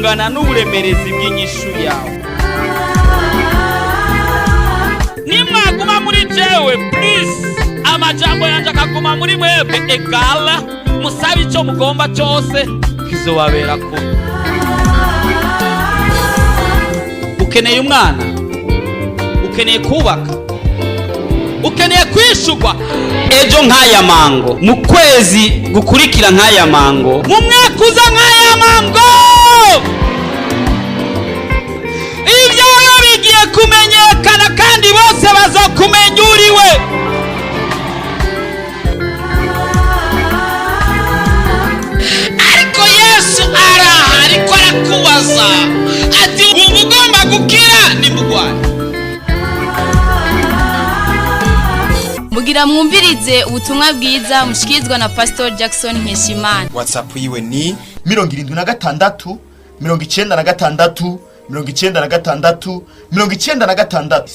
Kungana n'uburemerezi bw'inyishu yawe. Nimwaguma muri jewe, please, amajambo yanjye akaguma muri mwebwe, egala musabe icyo mugomba cyose, kizobabera kuba. Ukeneye umwana, ukeneye kubaka, ukeneye kwishurwa ejo nk'aya mango, mu kwezi gukurikira nk'aya mango, mu mwaka uza nk'aya mango. Ibyawe bigiye kumenyekana kandi bose bazokumenya uriwe. Ariko Yesu araha, ariko arakubaza ati: "Wumva ugomba gukira nimugwane?" Mugira mwumvirize ubutumwa bwiza mushikirizwa na Pastor Jackson Nkeshimana. WhatsApp yiwe ni 76 96 96 96,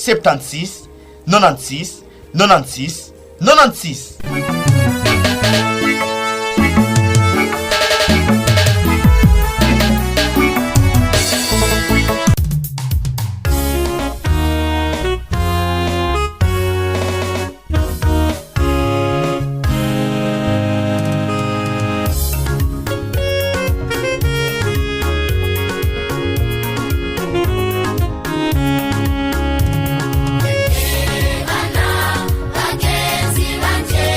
76 96 96 96. Bagenzi banje.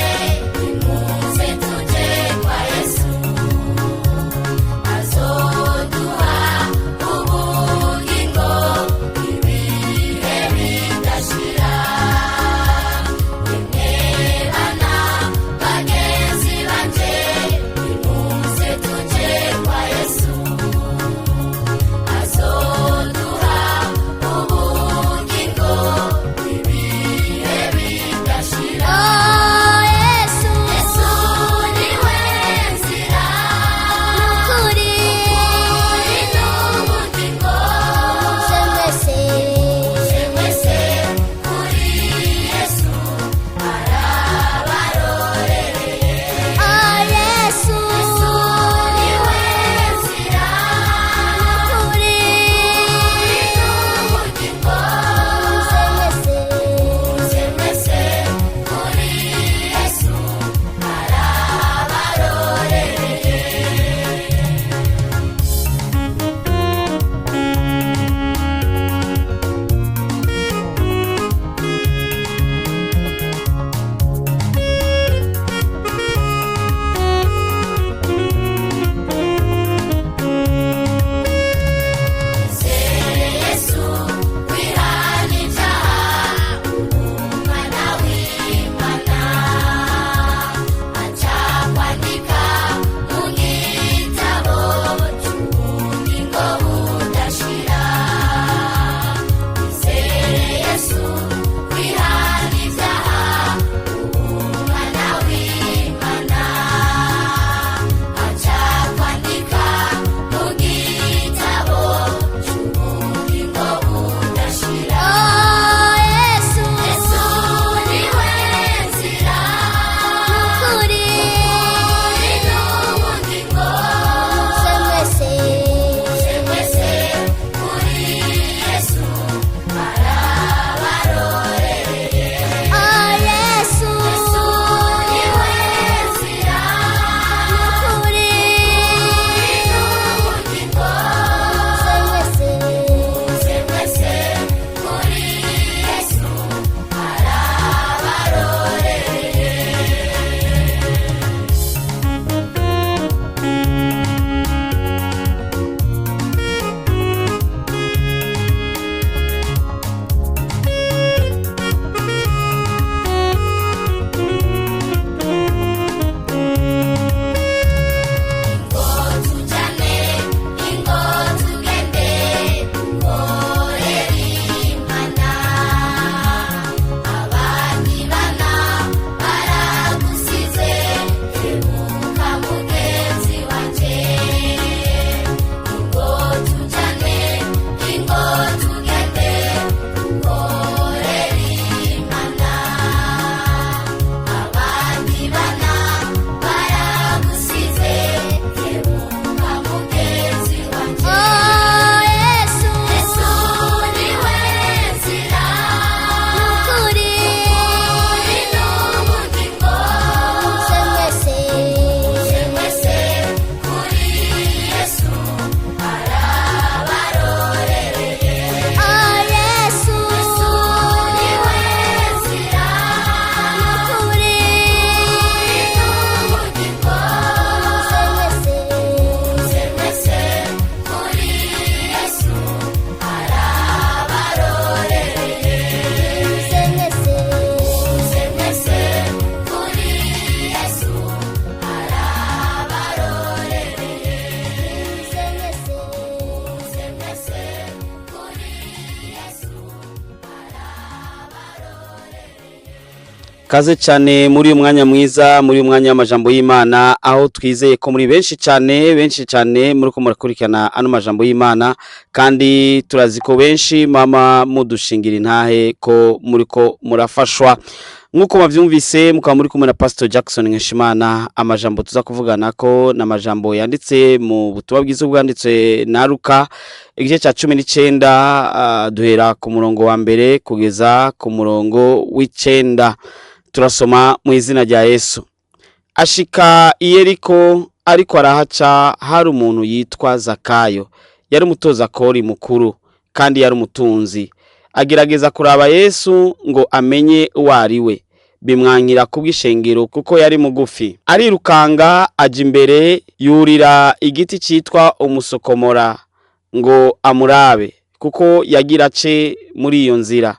Kaze cyane muri uyu mwanya mwiza, muri uyu mwanya w'amajambo y'Imana, aho twizeye ko muri benshi cyane, benshi cyane muri ko murakurikirana ano majambo y'Imana, kandi turazi ko benshi mama mudushingira intahe ko muri ko murafashwa. Nk'uko bavyumvise, mukaba muri kumwe na Pastor Jackson Nkeshimana. Amajambo tuza kuvugana ko n'amajambo yanditse mu butumwa bwiza bwanditse na Luka, igice cya 19, duhera ku murongo wa mbere kugeza ku murongo w'icenda. Turasoma mu izina rya Yesu. Ashika i Yeriko, ariko arahaca, hari umuntu yitwa Zakayo, yari umutoza kori mukuru kandi yari umutunzi. Agerageza kuraba Yesu ngo amenye uwo ari we, bimwankira kubw'ishengero kuko yari mugufi. Arirukanga aja imbere, yurira igiti cyitwa umusokomora ngo amurabe, kuko yagira ace muri iyo nzira.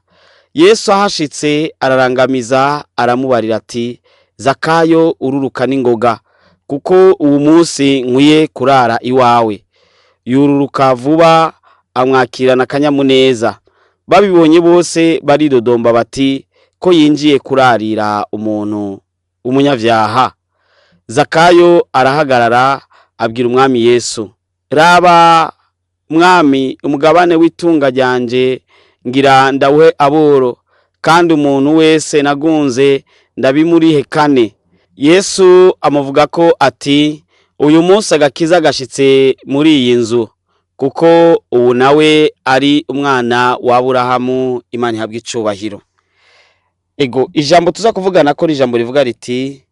Yesu ahashitse ararangamiza, aramubarira ati: "Zakayo, ururuka n'ingoga, kuko uwu munsi nkwiye kurara iwawe." Yururuka vuba, amwakirana akanyamuneza. Babibonye bose baridodomba bati: "Ko yinjiye kurarira umuntu umunyabyaha?" Zakayo arahagarara, abwira Umwami Yesu: "Raba Mwami, umugabane w'itunga ryanje ngira ndawuhe aboro, kandi umuntu wese nagunze ndabimurihe kane." Yesu amuvuga ko ati: "Uyu munsi agakiza gashitse muri iyi nzu, kuko ubu nawe ari umwana wa Aburahamu." Imana ihabwa icubahiro. Ego, ijambo tuza kuvugana ko ni ijambo rivuga riti: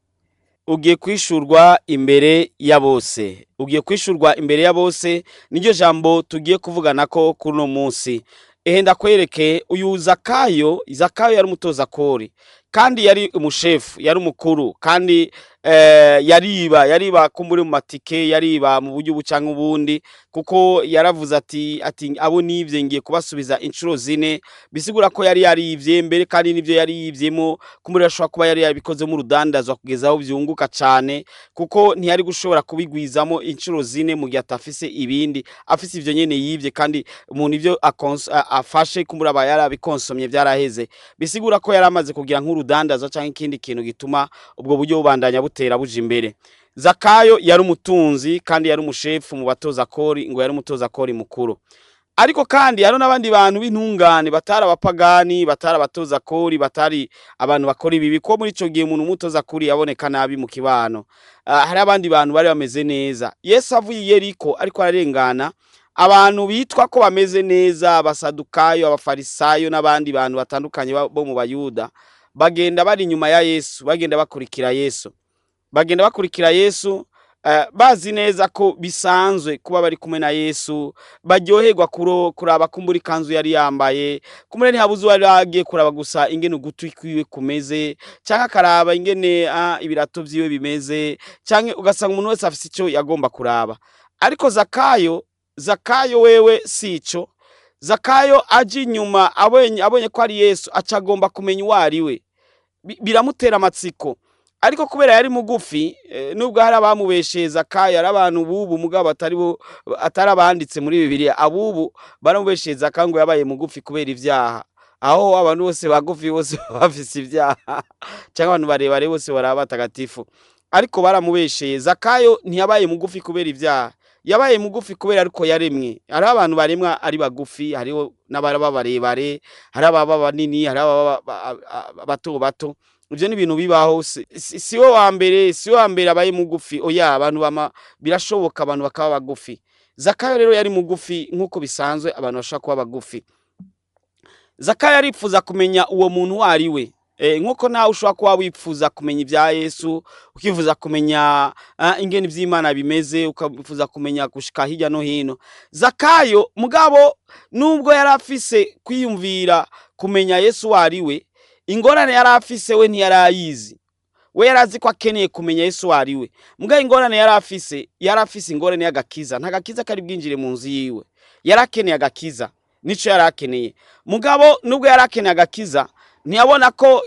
"Ugiye kwishurwa imbere ya bose." Ugiye kwishurwa imbere ya bose, niryo jambo tugiye kuvugana ko kuri uno munsi. Ehe, ndakwereke uyu Zakayo. Zakayo yari umutoza kori kandi yari umushefu, yari umukuru, kandi yariba kumburi mu matike, yariba mu buryo ubu canke ubundi, kuko yaravuze ati "Abo nivye ngiye kubasubiza inshuro zine." Bisigura ko yari yarivye mbere, kandi nivyo yari yivyemo kumburi ashobora kuba yari yabikozemo urudandazwa kugeza aho vyunguka cane, kuko ntiyari gushobora kubigwizamo inshuro zine mu gihe atafise ibindi, afise ivyo nyene yivye. Kandi umuntu ivyo afashe kumbura aba yarabikonsomye, vyaraheze. Bisigura ko yari amaze kugira nk'urudandazwa canke ikindi kintu gituma ubwo buryo bubandanya butera buja imbere. Zakayo yari umutunzi kandi yari umushefu mu batoza kori, ngo yari umutoza kori mukuru. Ariko kandi hariho n'abandi bantu b'intungane batari abapagani, batari abatoza kori, batari abantu bakora ibibi, ko muri ico gihe umuntu umutoza kori yaboneka nabi mu kibano. Hari abandi bantu bari bameze neza. Yesu avuye i Yeriko ariko ararengana, abantu bitwa ko bameze neza, abasadukayo, abafarisayo n'abandi bantu batandukanye bo mu Bayuda, bagenda bari inyuma ya Yesu, bagenda bakurikira Yesu, bagenda bakurikira Yesu, bazi neza ko bisanzwe kuba bari kumwe na Yesu. Baryoherwa kuraba kumbura ikanzu yari yambaye, kumbura ntihabuze uwari agiye kuraba gusa ingene ugutwi kwiwe kumeze, canke akaraba ingene ibirato vyiwe bimeze, canke ugasanga umuntu wese afise ico yagomba kuraba. Ariko Zakayo wewe si ico. Zakayo aje inyuma, abonye ko ari Yesu, aca agomba kumenya uwo ari we. Biramutera amatsiko. Ariko kubera yari mugufi, nubwo hari abamubesheye Zakayo, ari abantu bubu mugabo atari bo, atari abanditse muri Bibiliya, abubu baramubesheye Zakayo ngo yabaye mugufi kubera ivyaha. Aho abantu bose bagufi bose bafise ivyaha, cyangwa abantu barebare bose baraba batagatifu? Ariko baramubesheye. Zakayo ntiyabaye mugufi kubera ivyaha, yabaye mugufi kubera ariko yaremwe. Hariho abantu baremwa ari bagufi, hariho n'abaraba barebare, hari ababa banini, hari ababa bato bato. Ivyo ni ibintu bibaho. Si we wa mbere, si we wa mbere abaye mugufi, oya. Abantu bama birashoboka abantu bakaba bagufi. Zakayo rero yari mugufi nk'uko bisanzwe abantu bashobora kuba bagufi. Zakayo aripfuza kumenya uwo muntu uwo ari we. Nk'uko nawe ushobora kuba wifuza kumenya ibya Yesu, ukifuza kumenya ingene ivy'Imana bimeze, ukifuza kumenya gushika hirya no hino. Zakayo mugabo, nubwo yari afise kwiyumvira kumenya Yesu uwo ari we, ingorane yari afise, we ntiyari ayizi. We yari azi ko akeneye kumenya Yesu uwo ari we, mugabo ingorane yari afise, yari afise ingorane y'agakiza. Nta gakiza kari bwinjire mu nzu yiwe. Yari akeneye agakiza, nico yari akeneye. Mugabo nubwo yari akeneye agakiza, ntiyabona ko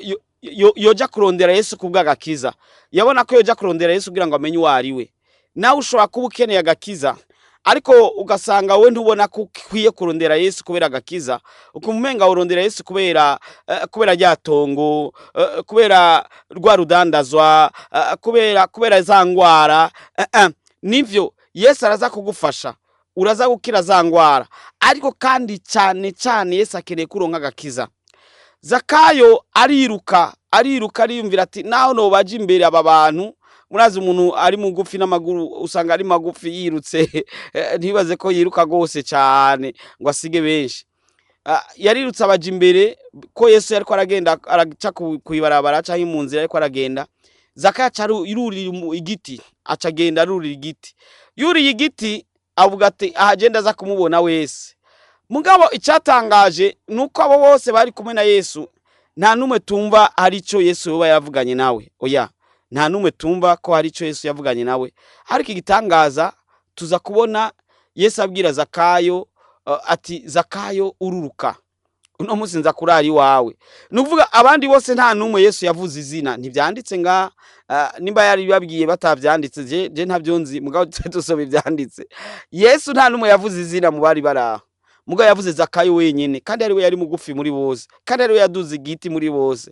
yoja kurondera Yesu kubw'agakiza. Yabona ko yoja kurondera Yesu kugira ngo amenye uwo ari we. Nawe ushobora kuba ukeneye agakiza. Ariko ugasanga wowe ntubona ko ukwiye kurondera Yesu kubera agakiza, ukumva umenga urondera Yesu kubera kubera rya tongo, kubera rwa rudandazwa, kubera za ngwara. Nivyo Yesu araza kugufasha, uraza gukira za ngwara, ariko kandi cyane cyane Yesu akeneye kuronka agakiza. Zakayo ariruka, ariruka, ariyumvira ati naho nobaje imbere aba bantu. Murazi umuntu ari mugufi n'amaguru usanga ari magufi, yirutse ntibaze ko yiruka gose cyane ngo asige benshi. Yarirutse abaja imbere ko Yesu yariko aragenda araca kw'ibarabara canke mu nzira ariko aragenda. Zakayo aca yurira igiti, aca agenda arurira igiti. Yuriye igiti avuga ati aha agenda aza kumubona wese. Mugabo icyatangaje nuko abo bose bari kumwe na Yesu nta numwe tumva hari ico Yesu yoba yavuganye nawe. Oya, nta numwe tumva ko hari ico Yesu yavuganye nawe. Ariko igitangaza tuza kubona Yesu abwira Zakayo ati Zakayo ururuka, uno munsi nza kurara iwawe. Ni ukuvuga abandi bose nta numwe Yesu yavuze izina, ntibyanditse nga nimba yari babwiye batavyanditse, je ntabyo nzi, mugabo dusoma ivyanditse. Yesu nta numwe yavuze izina mu bari baraho, mugabo yavuze Zakayo wenyine, kandi ari we yari mugufi muri bose, kandi ari we yaduze igiti muri bose.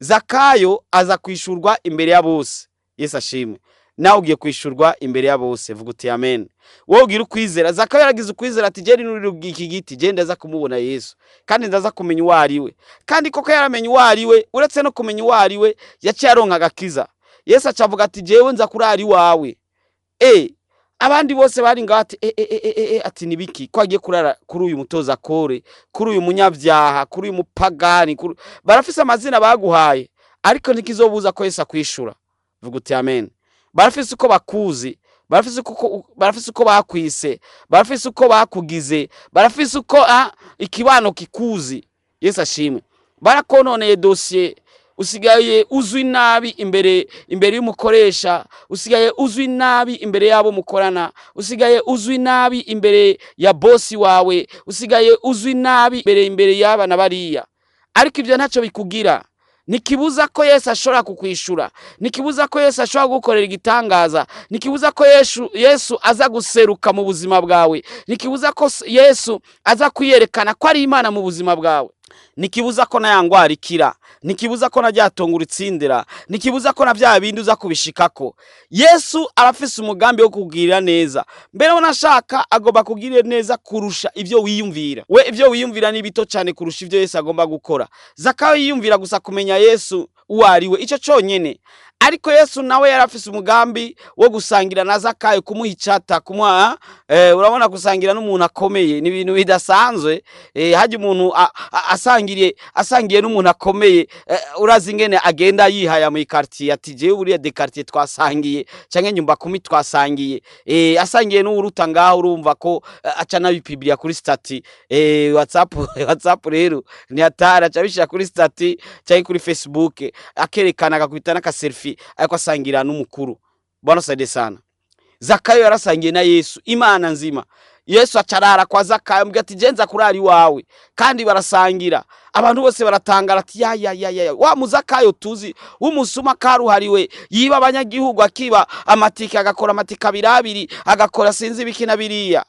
Zakayo aza kwishurwa imbere ya bose. Yesu ashimwe. Nawe ugiye kwishurwa imbere ya bose, vuga uti amen. Wowe ugira ukwizera. Zakayo yaragize ukwizera ati je nurira iki giti, je ndaza kumubona Yesu, kandi ndaza kumenya uwo ari we. Kandi koko yaramenye uwo ari we, uretse no kumenya uwo ari we yaciye aronka agakiza. Yesu aca avuga ati jewe nza kurara iwawe. Abandi bose bari ngaho ati ati nibiki ko agiye kurara kuri uyu mutoza kore, kuri uyu munyabyaha, kuri uyu mupagani, barafise amazina baguhaye, ariko ntikizobuza ko Yesu akwishura. Vuga uti amen. Barafise uko bakuzi, barafise uko bakwise, barafise uko bakugize, barafise uko ikibano kikuzi. Yesu ashimwe. Barakononeye dosiye, usigaye uzwi nabi imbere y'umukoresha, usigaye uzwi nabi imbere y'abo mukorana, usigaye uzwi nabi imbere ya bosi wawe, usigaye uzwi nabi imbere y'aba na bariya. Ariko ibyo ntacyo bikugira. Nikibuza ko Yesu ashobora kukwishura, nikibuza ko Yesu ashobora gukorera igitangaza, nikibuza ko Yesu aza guseruka mu buzima bwawe, nikibuza ko Yesu aza kwiyerekana ko ari Imana mu buzima bwawe, nikibuza ko na ya ngwara ikira, nikibuza ko na rya tongo uritsindira, nikibuza ko na bya bindi uza kubishikako. Yesu arafise umugambi wo kugirira neza. Mbere unashaka agomba kugirira neza kurusha ibyo wiyumvira. We ibyo wiyumvira ni bito cyane kurusha ibyo Yesu agomba gukora. Zakayo yiyumvira gusa kumenya Yesu uwo ari we, ico conyene. Ariko Yesu nawe yarafise umugambi wo gusangira na Zakayo, kumuha icata, kumuha urabona gusangira n'umuntu akomeye ni ibintu bidasanzwe. Haje umuntu asangiye n'umuntu akomeye, urazi ingene agenda yihaya mu quartier ati jewe buriya de quartier twasangiye canke nyumba kumi twasangiye. Asangiye n'uruta ngaho, urumva ko aca nabipiblia kuri statut, WhatsApp WhatsApp rero ni hatari, aca abishira kuri statut canke kuri Facebook, akerekana akakwita n'aka selfie ariko asangira n'umukuru. Bwana saide sana. Zakayo yarasangiye na Yesu, Imana nzima. Yesu acarara kwa Zakayo, ambwira ati je nza kurara iwawe, kandi barasangira. Abantu bose baratangara ati ya ya ya ya, wa muzakayo tuzi w'umusuma karuhariwe yiba abanyagihugu, akiba amatike, agakora amatike abiri abiri, agakora sinzi ibiki na biriya.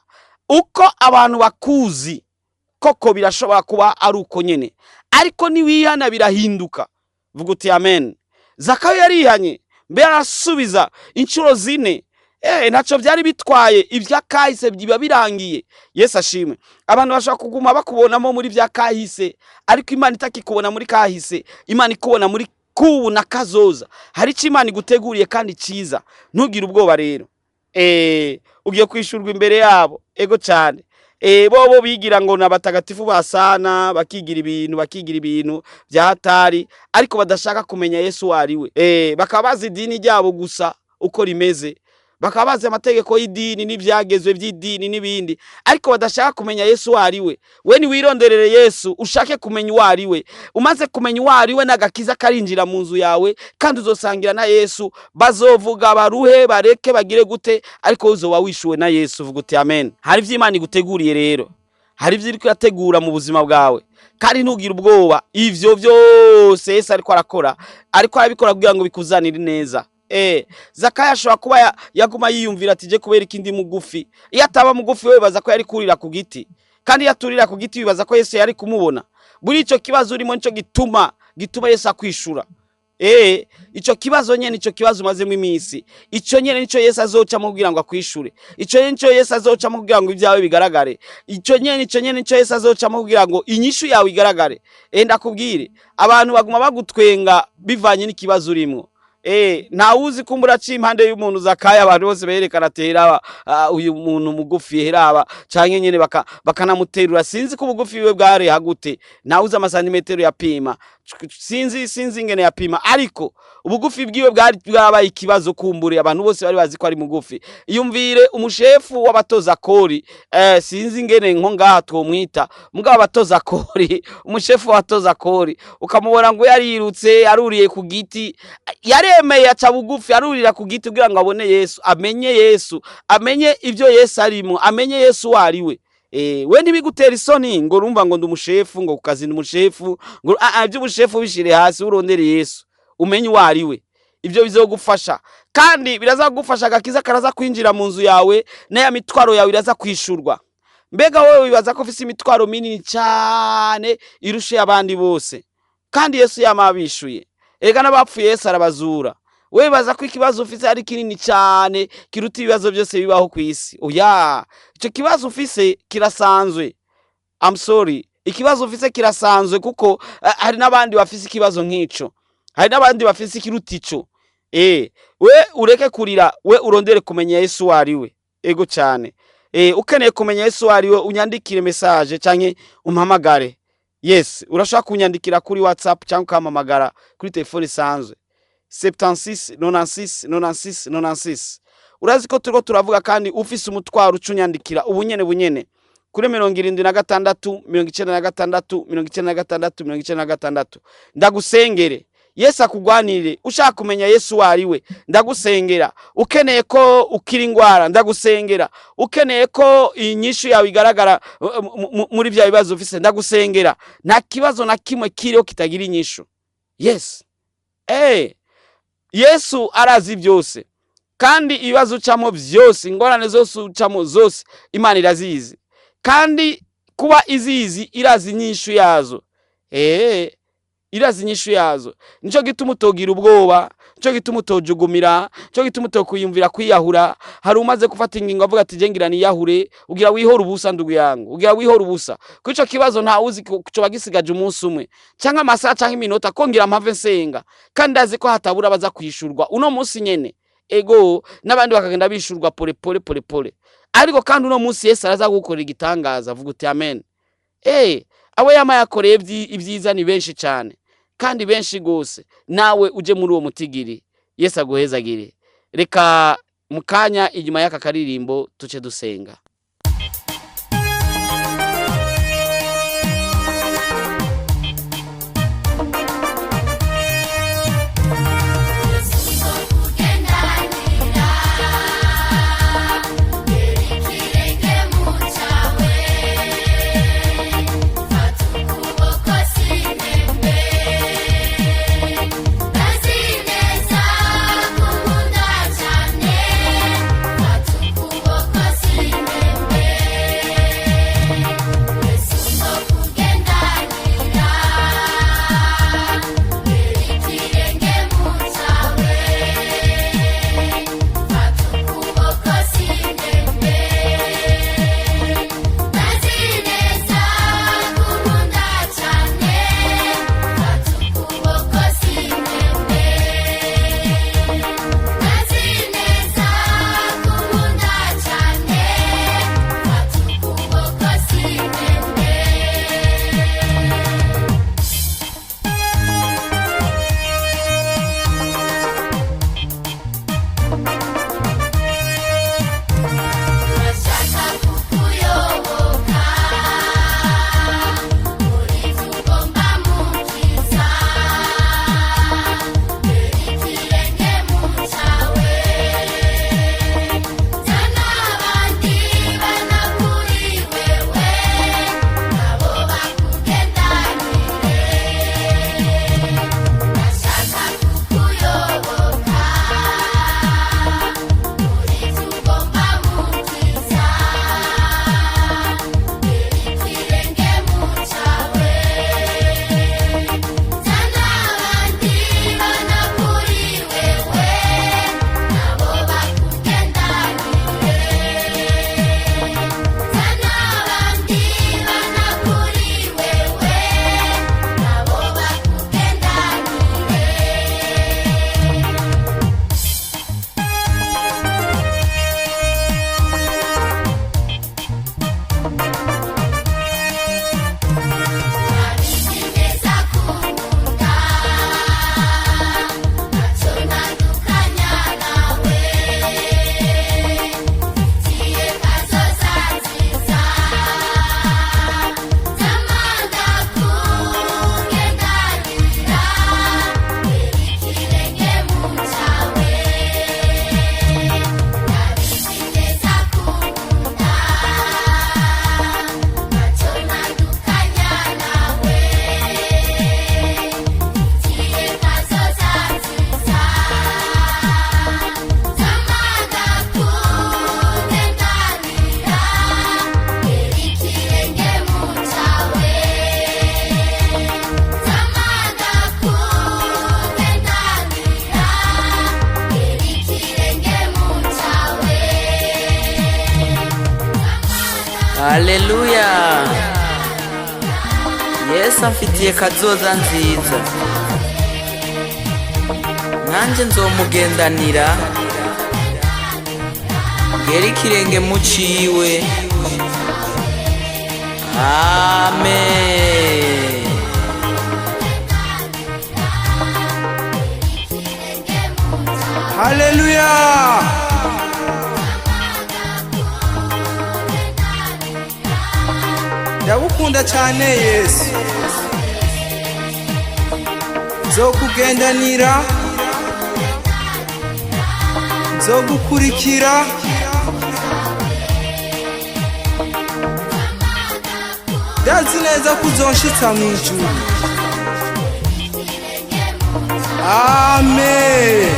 Uko abantu bakuzi koko birashobora kuba ari uko nyene, ariko niwihana birahinduka. Vuga uti amen. Zakayo yarihanye, mbere arasubiza inshuro 4. Ntaco byari bitwaye, ivyakahise biba birangiye. Yesu ashimwe. Abantu bashobora kuguma bakubonamo muri vyakahise, ariko Imana itakikubona muri kahise, Imana ikubona muri kubu na kazoza. Hari ico Imana iguteguriye kandi ciza. Ntugire ubwoba rero. Ugiye kwishurwa imbere yabo. Ego cyane. Bobo bigira ngo nabatagatifu basana, bakigira ibintu, bakigira ibintu bya hatari, ariko badashaka kumenya Yesu wari we. Bakaba bazi idini ryabo gusa uko rimeze, bakaba bazi amategeko y'idini n'ivyagezwe by'idini n'ibindi, ariko badashaka kumenya Yesu wari we. We ni wironderere Yesu, ushake kumenya uwo ari we. Umaze kumenya uwo ari we, n'agakiza karinjira mu nzu yawe, kandi uzosangira na Yesu. Bazovuga baruhe, bareke, bagire gute, ariko uzoba wishuwe na Yesu. Vuga uti amen. Hari ivyo Imana iguteguriye rero, hari ivyo iriko irategura mu buzima bwawe, kandi ntugire ubwoba. Ivyo vyose Yesu ariko arakora, ariko arabikora kugira ngo bikuzanire neza. Zakayo ashobora kuba yaguma yiyumvira ati je kubera ikindi mugufi. Iyo ataba mugufi we bibaza ko yari kurira ku giti, kandi iyo aturira ku giti bibaza ko Yesu yari kumubona. Buri ico kibazo urimo nico gituma Yesu akwishura. Ico kibazo nyene, ico kibazo umazemo iminsi, ico nyene nico Yesu azocamo kugira ngo akwishure. Ico nyene nico Yesu azocamo kugira ngo ibyawe bigaragare. Ico nyene nico Yesu azocamo kugira ngo inyishu yawe igaragare. Ndakubwire, abantu baguma bagutwenga bivanye n'ikibazo urimwo. Ntawuzi kumbura aciye impande y'umuntu Zakayo, abantu bose berekana ati heraba uyu muntu mugufi, heraba canke nyene bakanamuterura. Sinzi ko ubugufi biwe bwareha gute, ntawuzi amasantimetero yapima, sinzi ingene yapima, ariko ubugufi bwiwe bwari bwabaye ikibazo. Kumbure abantu bose bari bazi ko ari mugufi. Iyumvire umushefu w'abatoza kori, sinzi ingene nko ngaha twomwita, mugabo abatoza kori, umushefu w'abatoza kori, ukamubona ngo yarirutse aruriye ku giti, yaremeye aca bugufi arurira ku giti kugira ngo abone Yesu, amenye Yesu, amenye ibyo Yesu arimo, amenye Yesu uwo ari we. We ntibigutera isoni ngo urumva ngo ndi umushefu, ngo ku kazi ndi umushefu, ngo iby'ubushefu bishire hasi, urondere Yesu umenye uwo ari we. Ibyo bizogufasha kandi biraza kugufasha. Agakiza karaza kwinjira mu nzu yawe, n'aya mitwaro yawe iraza kwishurwa. Mbega wowe wibaza ko ufise imitwaro minini cyane irusha abandi bose, kandi Yesu yama abishuye? Erega n'abapfuye Yesu arabazura. Wewe wibaza ko ikibazo ufise ari kinini cyane kiruta ibibazo byose bibaho ku isi? Oya, icyo kibazo ufise kirasanzwe. I'm sorry, ikibazo ufise kirasanzwe kuko hari n'abandi bafise ikibazo nk'ico, hari n'abandi bafise ikiruta ico. We ureke kurira, we urondere kumenya Yesu uwo ari we. Ego cyane. Ukeneye kumenya Yesu uwo ari we, unyandikire message canke umpamagare. Yes, urashobora kunyandikira kuri WhatsApp cyangwa ukampamagara kuri telefone isanzwe 76 96 96 96. Urazi ko turiko turavuga, kandi ufise umutwaro uca unyandikira ubunyene bunyene kuri 76 96 96 96. Ndagusengere, Yesu akugwanire. Ushaka kumenya Yesu uwo ari we, ndagusengera. Ukeneye ko ukira ingwara, ndagusengera. Ukeneye ko inyishu yawe igaragara muri bya bibazo ufise, ndagusengera. Nta kibazo na kimwe kiriho kitagira inyishu. Yes, Yesu arazi byose, kandi ibibazo ucamo byose, ingorane zose ucamo zose, Imana irazizi, kandi kuba izizi irazi inyishu yazo. Irazi inyishu yazo. Nico gituma utogira ubwoba, nico gituma utojugumira, nico gituma utokwiyumvira kwiyahura. Hari umaze gufata ingingo avuga ati je ngira niyahure. Ugira wihora ubusa, ndugu yangu, ugira wihora ubusa. Kuri ico kibazo nta uzi coba gisigaje umunsi umwe canke amasaha canke iminota, ko ngira mpave nsenga, kandi ndazi ko hatabura baza kwishurwa uno munsi nyene. Ego, n'abandi bakagenda bishurwa pole pole pole pole, ariko kandi uno munsi Yesu araza gukorera igitangaza. Avuga uti amen. Abo yama yakoreye ibyiza ni benshi cyane kandi benshi gose. Nawe uje muri uwo mutigiri, Yesu aguhezagire. Reka mu kanya inyuma y'aka karirimbo tuce dusenga. Cyane, fata ukuboko. Haleluya! Yesu amfitiye kazoza nziza, nanjye nzomugendanira, ngere ikirenge mu ciwe. Amen. Haleluya! Ndagukunda cyane Yesu, nzokugendanira, nzogukurikira. Ndazi neza ko uzonshitsa mu ijuru. Amen.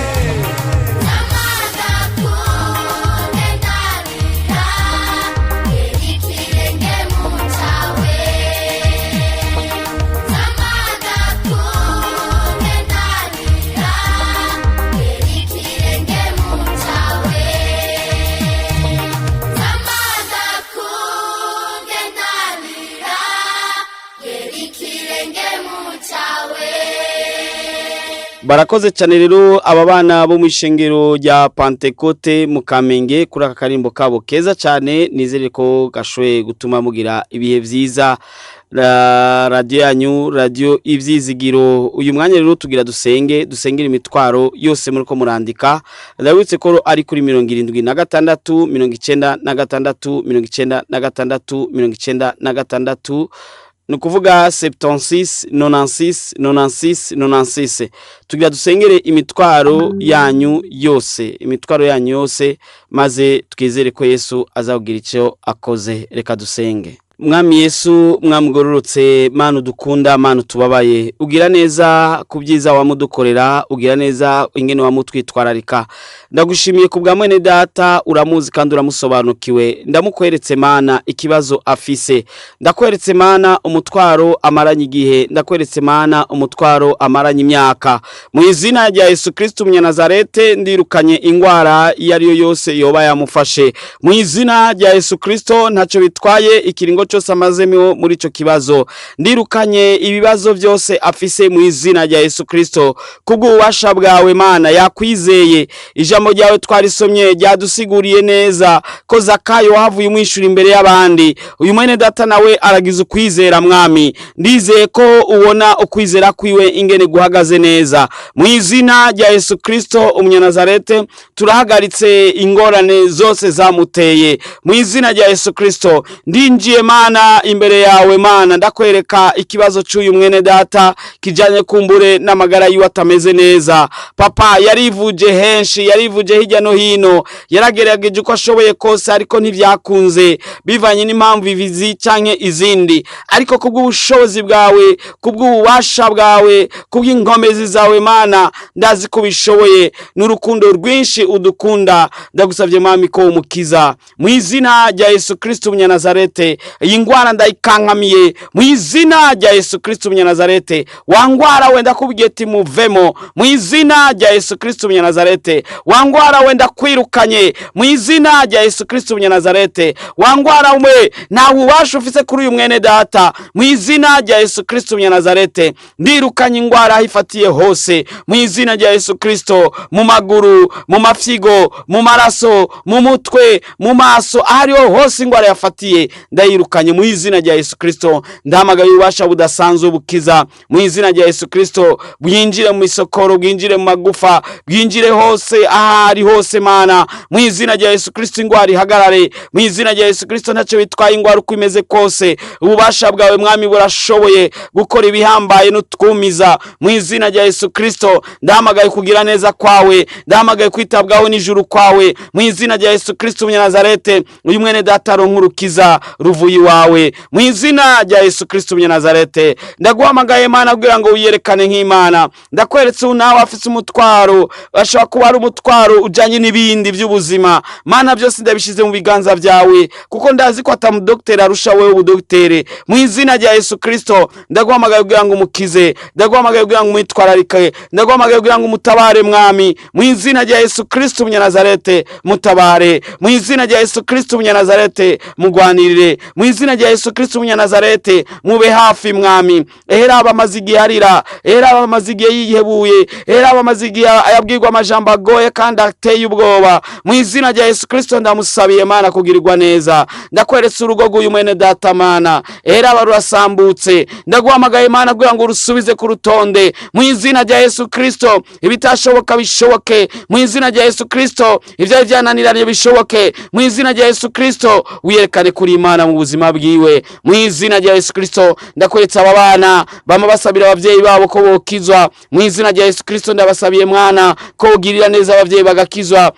Barakoze cyane rero aba bana bo mu ishengero rya Pantekote mu Kamenge kuri aka karimbo kabo keza cyane. Nizere ko gashoboye gutuma mugira ibihe byiza. Radiyo yanyu, radiyo Ibyizigiro. Uyu mwanya rero tugira dusenge, dusengera imitwaro yose muri ko murandika. Ndabutse ko ari kuri 76 96 96 96, ni ukuvuga 76 96 96 96. Tugira dusengere imitwaro yanyu yose, imitwaro yanyu yose, maze twizere ko Yesu azakugira icyo akoze. Reka dusenge. Mwami Yesu, mwamugororotse, Mana dukunda, Mana tubabaye, ugira neza ku byiza wamudukorera, ugira neza ingene wamutwitwararika. Ndagushimiye ku bwa mwene data, uramuzi kandi uramusobanukiwe. Ndamukweretse Mana ikibazo afise, ndakweretse Mana umutwaro amaranye igihe, ndakweretse Mana umutwaro amaranye imyaka. Mu izina rya Yesu Kristo Umunyanazarete, ndirukanye ingwara iyo ariyo yose yoba yamufashe. Mu izina rya Yesu Kristo, ntacyo bitwaye ikiringo cyose amazemo muri ico kibazo, ndirukanye ibibazo byose afise mu izina rya Yesu Kristo. Kubw'ububasha bwawe Mana, yakwizeye. Ijambo ryawe twarisomye, ryadusiguriye neza ko Zakayo wahavuye umwishura imbere y'abandi. Uyu mwene data nawe aragize ukwizera. Mwami, ndizeye ko ubona ukwizera kwiwe ingene guhagaze neza. Mu izina rya Yesu Kristo Umunyanazarete, turahagaritse ingorane zose zamuteye mu izina rya Yesu Kristo. Ndinjiye Mana imbere yawe Mana, ndakwereka ikibazo cy'uyu mwene data kijanye kumbure n'amagara yiwe atameze neza. Papa, yarivuje henshi, yarivuje hirya no hino, yaragerageje uko ashoboye kose, ariko ntibyakunze bivanye n'impamvu izi canke izindi. Ariko kubw'ubushobozi bwawe, kubw'ububasha bwawe, kubw'inkomezi zawe Mana, ndazi ko ubishoboye n'urukundo rwinshi udukunda. Ndagusabye Mwami ko umukiza mu izina rya Yesu Kristo Umunyanazarete. Iyi ngwara ndayikankamiye mu izina rya Yesu Kristo Umunyanazarete. Wangwara wenda kubwiye ati muvemo mu izina rya Yesu Kristo Umunyanazarete. Wangwara wenda kwirukanye mu izina rya Yesu Kristo Umunyanazarete. Wangwara we, nta bubasha ufise kuri uyu mwene data mu izina rya Yesu Kristo Umunyanazarete. Ndirukanye ingwara aho ifatiye hose mu izina rya Yesu Kristo, mu maguru, mu mafyigo, mu maraso, mu mutwe, mu maso, ahariho hose ingwara yafatiye ndayirukanye mu izina rya Yesu Kristo. Ndahamagaye ububasha budasanzwe bukiza mu izina rya Yesu Kristo, bwinjire mu isokoro, bwinjire mu magufa, bwinjire hose ahari hose Mana, mu izina rya Yesu Kristo. Ingwara ihagarare mu izina rya Yesu Kristo. Ntacyo bitwaye ingwara uko imeze kose, ububasha bwawe Mwami burashoboye gukora ibihambaye n'utwumiza mu izina rya Yesu Kristo. Ndahamagaye kugira neza kwawe, ndahamagaye kwitabwaho n'ijuru kwawe mu izina rya Yesu Kristo Umunyanazarete. Uyu mwene data aronka urukiza ruvuye wawe mu izina rya Yesu Kristo Umunyanazarete. Ndaguhamagaye Mana kugira ngo wiyerekane nk'Imana. Ndakweretse ubu nawe afite umutwaro, ashobora kuba ari umutwaro ujanye n'ibindi by'ubuzima. Mana, byose ndabishyize mu biganza byawe, kuko ndazi ko atamudogiteri arusha wewe ubudogiteri. Mu izina rya Yesu Kristo ndaguhamagaye kugira ngo umukize, ndaguhamagaye kugira ngo umwitwararike, ndaguhamagaye kugira ngo umutabare Mwami. Mu izina rya Yesu Kristo Umunyanazarete mutabare, mu izina rya Yesu Kristo Umunyanazarete mugwanirire, mu izina rya Yesu Kristo Umunyanazarete mube hafi Mwami. Ehera abamaze igihe arira, ehera abamaze igihe yihebuye, ehera abamaze igihe ayabwirwa amajambo agoye kandi ateye ubwoba. Mu izina rya Yesu Kristo ndamusabiye Mana kugirirwa neza. Ndakweretse urugo rw'uyu mwene data Mana, ehera aba rurasambutse, ndaguhamagaye Mana kugira ngo urusubize ku rutonde. Mu izina rya Yesu Kristo ibitashoboka bishoboke, mu izina rya Yesu Kristo ivyari vyananiranye bishoboke, mu izina rya Yesu Kristo wiyerekane kuri Imana mu buzima bwiwe. Mu izina rya Yesu Kristo ndakweretse aba bana bama basabira abavyeyi babo ko bokizwa. Mu izina rya Yesu Kristo ndabasabiye Mwana ko ugirira neza abavyeyi bagakizwa.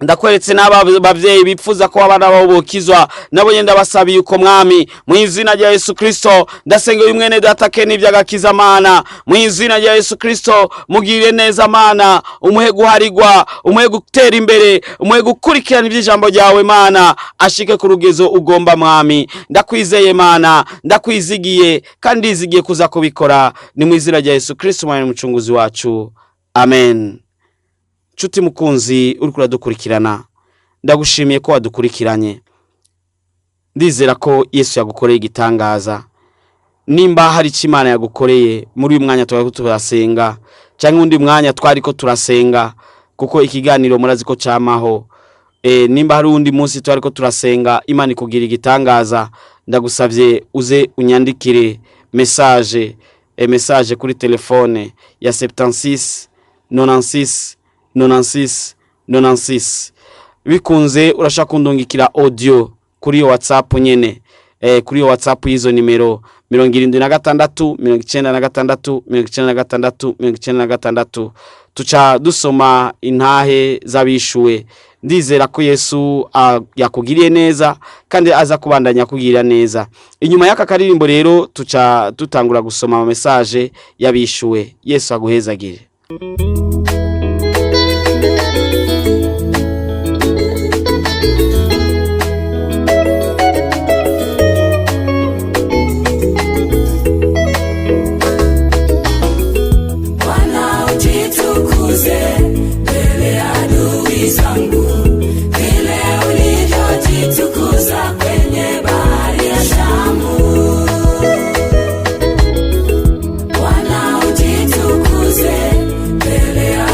Ndakweretse n'aba bavyeyi bipfuza ko abana babo bokizwa, nabo nyene ndabasabiye uko Mwami. Mu izina rya Yesu Kristo ndasengera uyu mwene data ke n'ivy'agakiza Mana. Mu izina rya Yesu Kristo mugirire neza Mana, umuhe guharigwa, umuhe gutera imbere, umuhe gukurikirana ivy'ijambo ryawe Mana, ashike ku rugezo ugomba Mwami. Ndakwizeye Mana, ndakwizigiye kandi ndizigiye kuza kubikora. Ni mu izina rya Yesu Kristo Umwami n'Umucunguzi wacu, amen. Nshuti mukunzi uriko uradukurikirana, ndagushimiye ko wadukurikiranye. Ndizera ko Yesu yagukoreye igitangaza. Nimba hari icyo Imana yagukoreye muri uyu mwanya twari turasenga, cyangwa undi mwanya twari ko turasenga, kuko ikiganiro murazi ko camaho. Nimba hari undi munsi twari ko turasenga Imana ikugira igitangaza, ndagusavye uze unyandikire message, message kuri telefone ya 76 96 96 96. Bikunze urashaka kundungikira audio kuri iyo WhatsApp nyene, kuri iyo WhatsApp y'izo nimero 76 96 96 96. Tuca dusoma intahe z'abishuwe. Ndizera ko Yesu yakugiriye neza kandi aza kubandanya kugirira neza. Inyuma y'aka karirimbo rero tuca dutangura gusoma ama message y'abishuwe. Yesu aguhezagire. Bwana ujitukuze mbele ya adui zangu, vile ulivyojitukuza kwenye bahari ya Shamu. Bwana ujitukuze mbele ya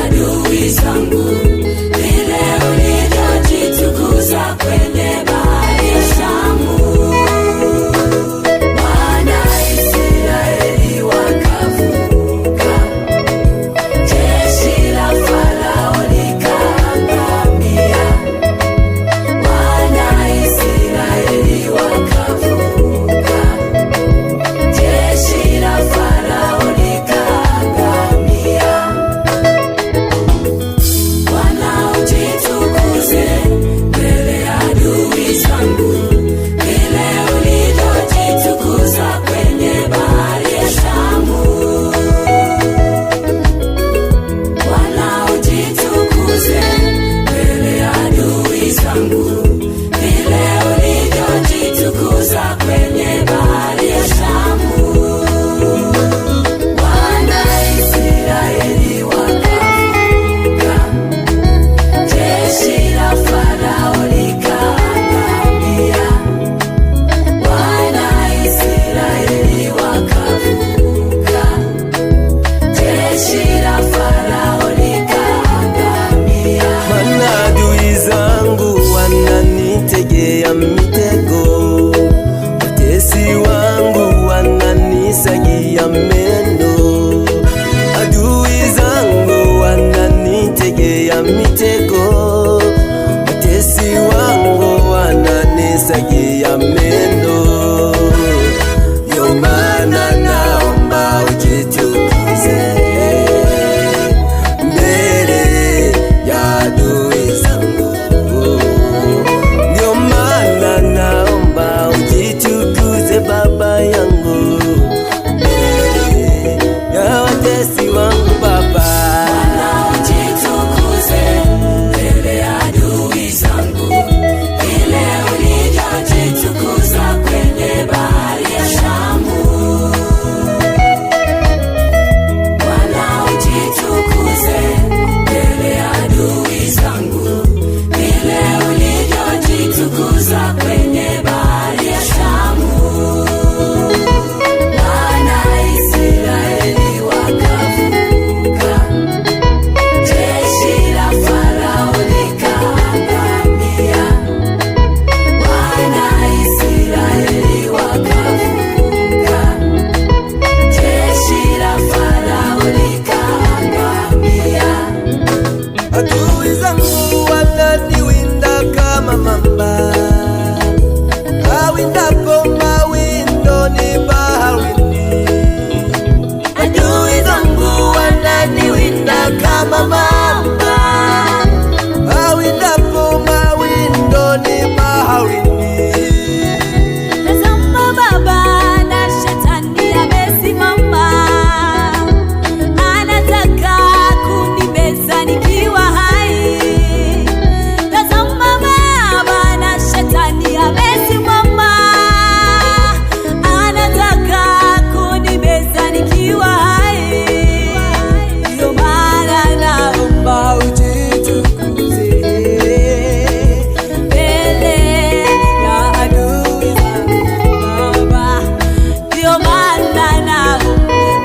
Bwana,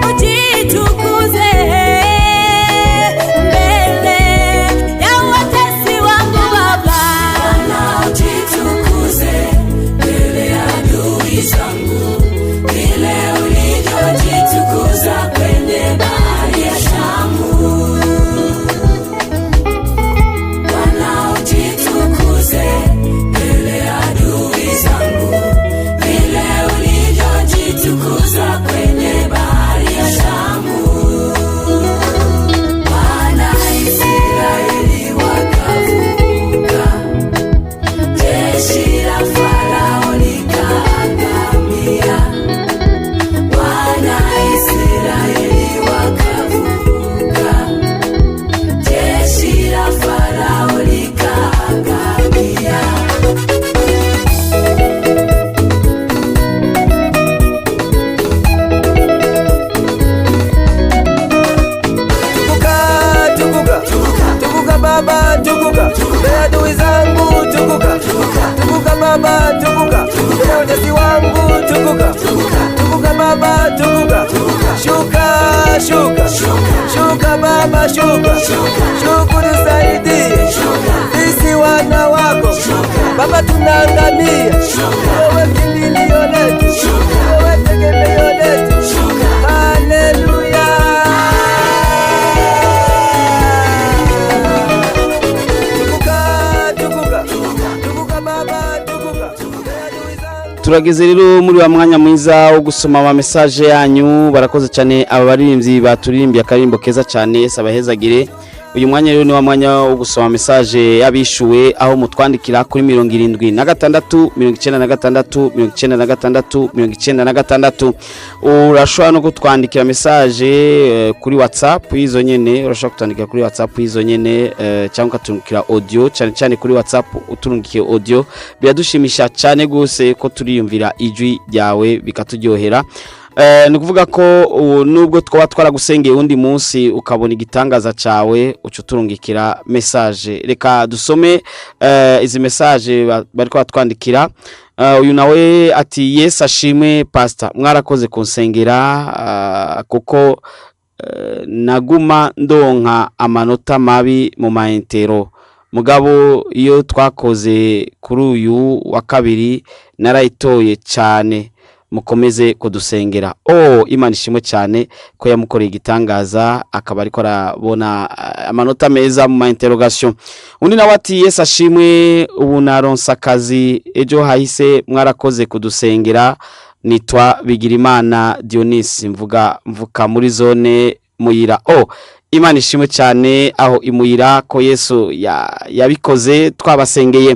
ujitukuze mbele ya watesi wangu Baba. Bwana, ujitukuze mbele ya adui zangu, vile ulivyojitukuza kwenye bahari ya Shamu. Bwana, ujitukuze mbele ya adui zangu, vile ulivyojitukuza kwenye bahari ya Shamu. Wana Israeli wakavuka, jeshi la Farao likaangamia. Wana Israeli wakavuka, jeshi la Farao likaangamia. Tukuka, tukuka, tukuka baba, tukuka mbele ya adui zangu, tukuka, tukuka baba, tukuka mbele ya watesi wangu, tukuka, tukuka baba, tukuka, shuka, shuka, shuka baba, shuka, shuka tusaidie, sisi wana wako baba, tunaangamia, wewe kimbilio letu, wewe tegemeo letu, haleluya. Tukuka, tukuka, tukuka baba, tukuka. Turageze rero muri wa mwanya mwiza wo gusoma ama message yanyu. Barakoze cyane aba baririmbyi baturirimbiye akaririmbo keza cyane, sabahezagire. Uyu mwanya rero ni wa mwanya wo gusoma message y'abishuwe, aho mutwandikira kuri 76 96 96 96. Urashobora no kutwandikira message kuri WhatsApp izo nyene, urashobora kutwandikira kuri WhatsApp izo nyene cyangwa ukaturungikira audio. Cyane cyane kuri WhatsApp uturungikiye audio biradushimisha cyane gose, ko turiyumvira ijwi ryawe bikaturyohera. Ni ukuvuga ko nubwo twaba twaragusengeye undi munsi ukabona igitangaza cawe, uca uturungikira message. Reka dusome izi message bariko batwandikira. Uyu nawe ati: "Yesu ashimwe pastor, mwarakoze kunsengera kuko naguma ndonka amanota mabi mu ma interro, mugabo iyo twakoze kuri uyu wa kabiri narayitoye cyane, mukomeze kudusengera." Oh, Imana ishimwe cyane ko yamukoreye igitangaza, akaba ariko arabona amanota meza mu ma interrogation. Undi nawe ati: "Yesu ashimwe, ubu naronse akazi ejo hahise, mwarakoze kudusengera. Nitwa Bigirimana Dionis, mvuga mvuka muri zone Muyira." Oh, Imana ishimwe cyane aho imuyira ko Yesu yabikoze twabasengeye.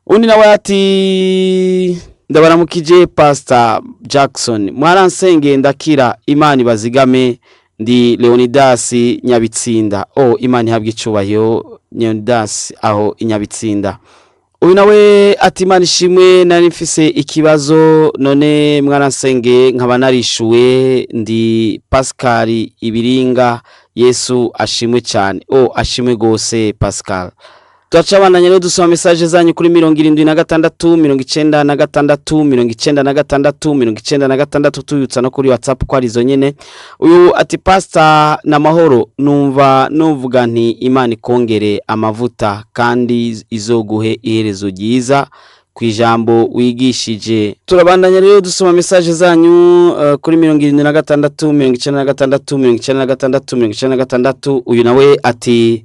Undi nawe ati: "Ndabaramukije Pastor Jackson, mwaransengeye ndakira, Imana ibazigame. Ndi Leonidas Nyabitsinda." Oh, Imana ihabwe icubahiro, Leonidas aho inyabitsinda. Uyu nawe ati: "Imana ishimwe, nari mfise ikibazo none mwaransengeye nkaba narishuwe. Ndi Pascal Ibiringa, Yesu ashimwe cyane." Oh, ashimwe gose Pascal. Turacabandanya rero dusoma message zanyu kuri 76 96 96 96, tuyutsa no kuri WhatsApp ko ari izo nyene. Uyu ati: "Pastor na mahoro, numva nuvuga nti Imana ikongere amavuta kandi izoguhe iherezo ryiza ku ijambo wigishije." Turabandanya rero dusoma message zanyu kuri 76 96 96 96. Uyu nawe ati: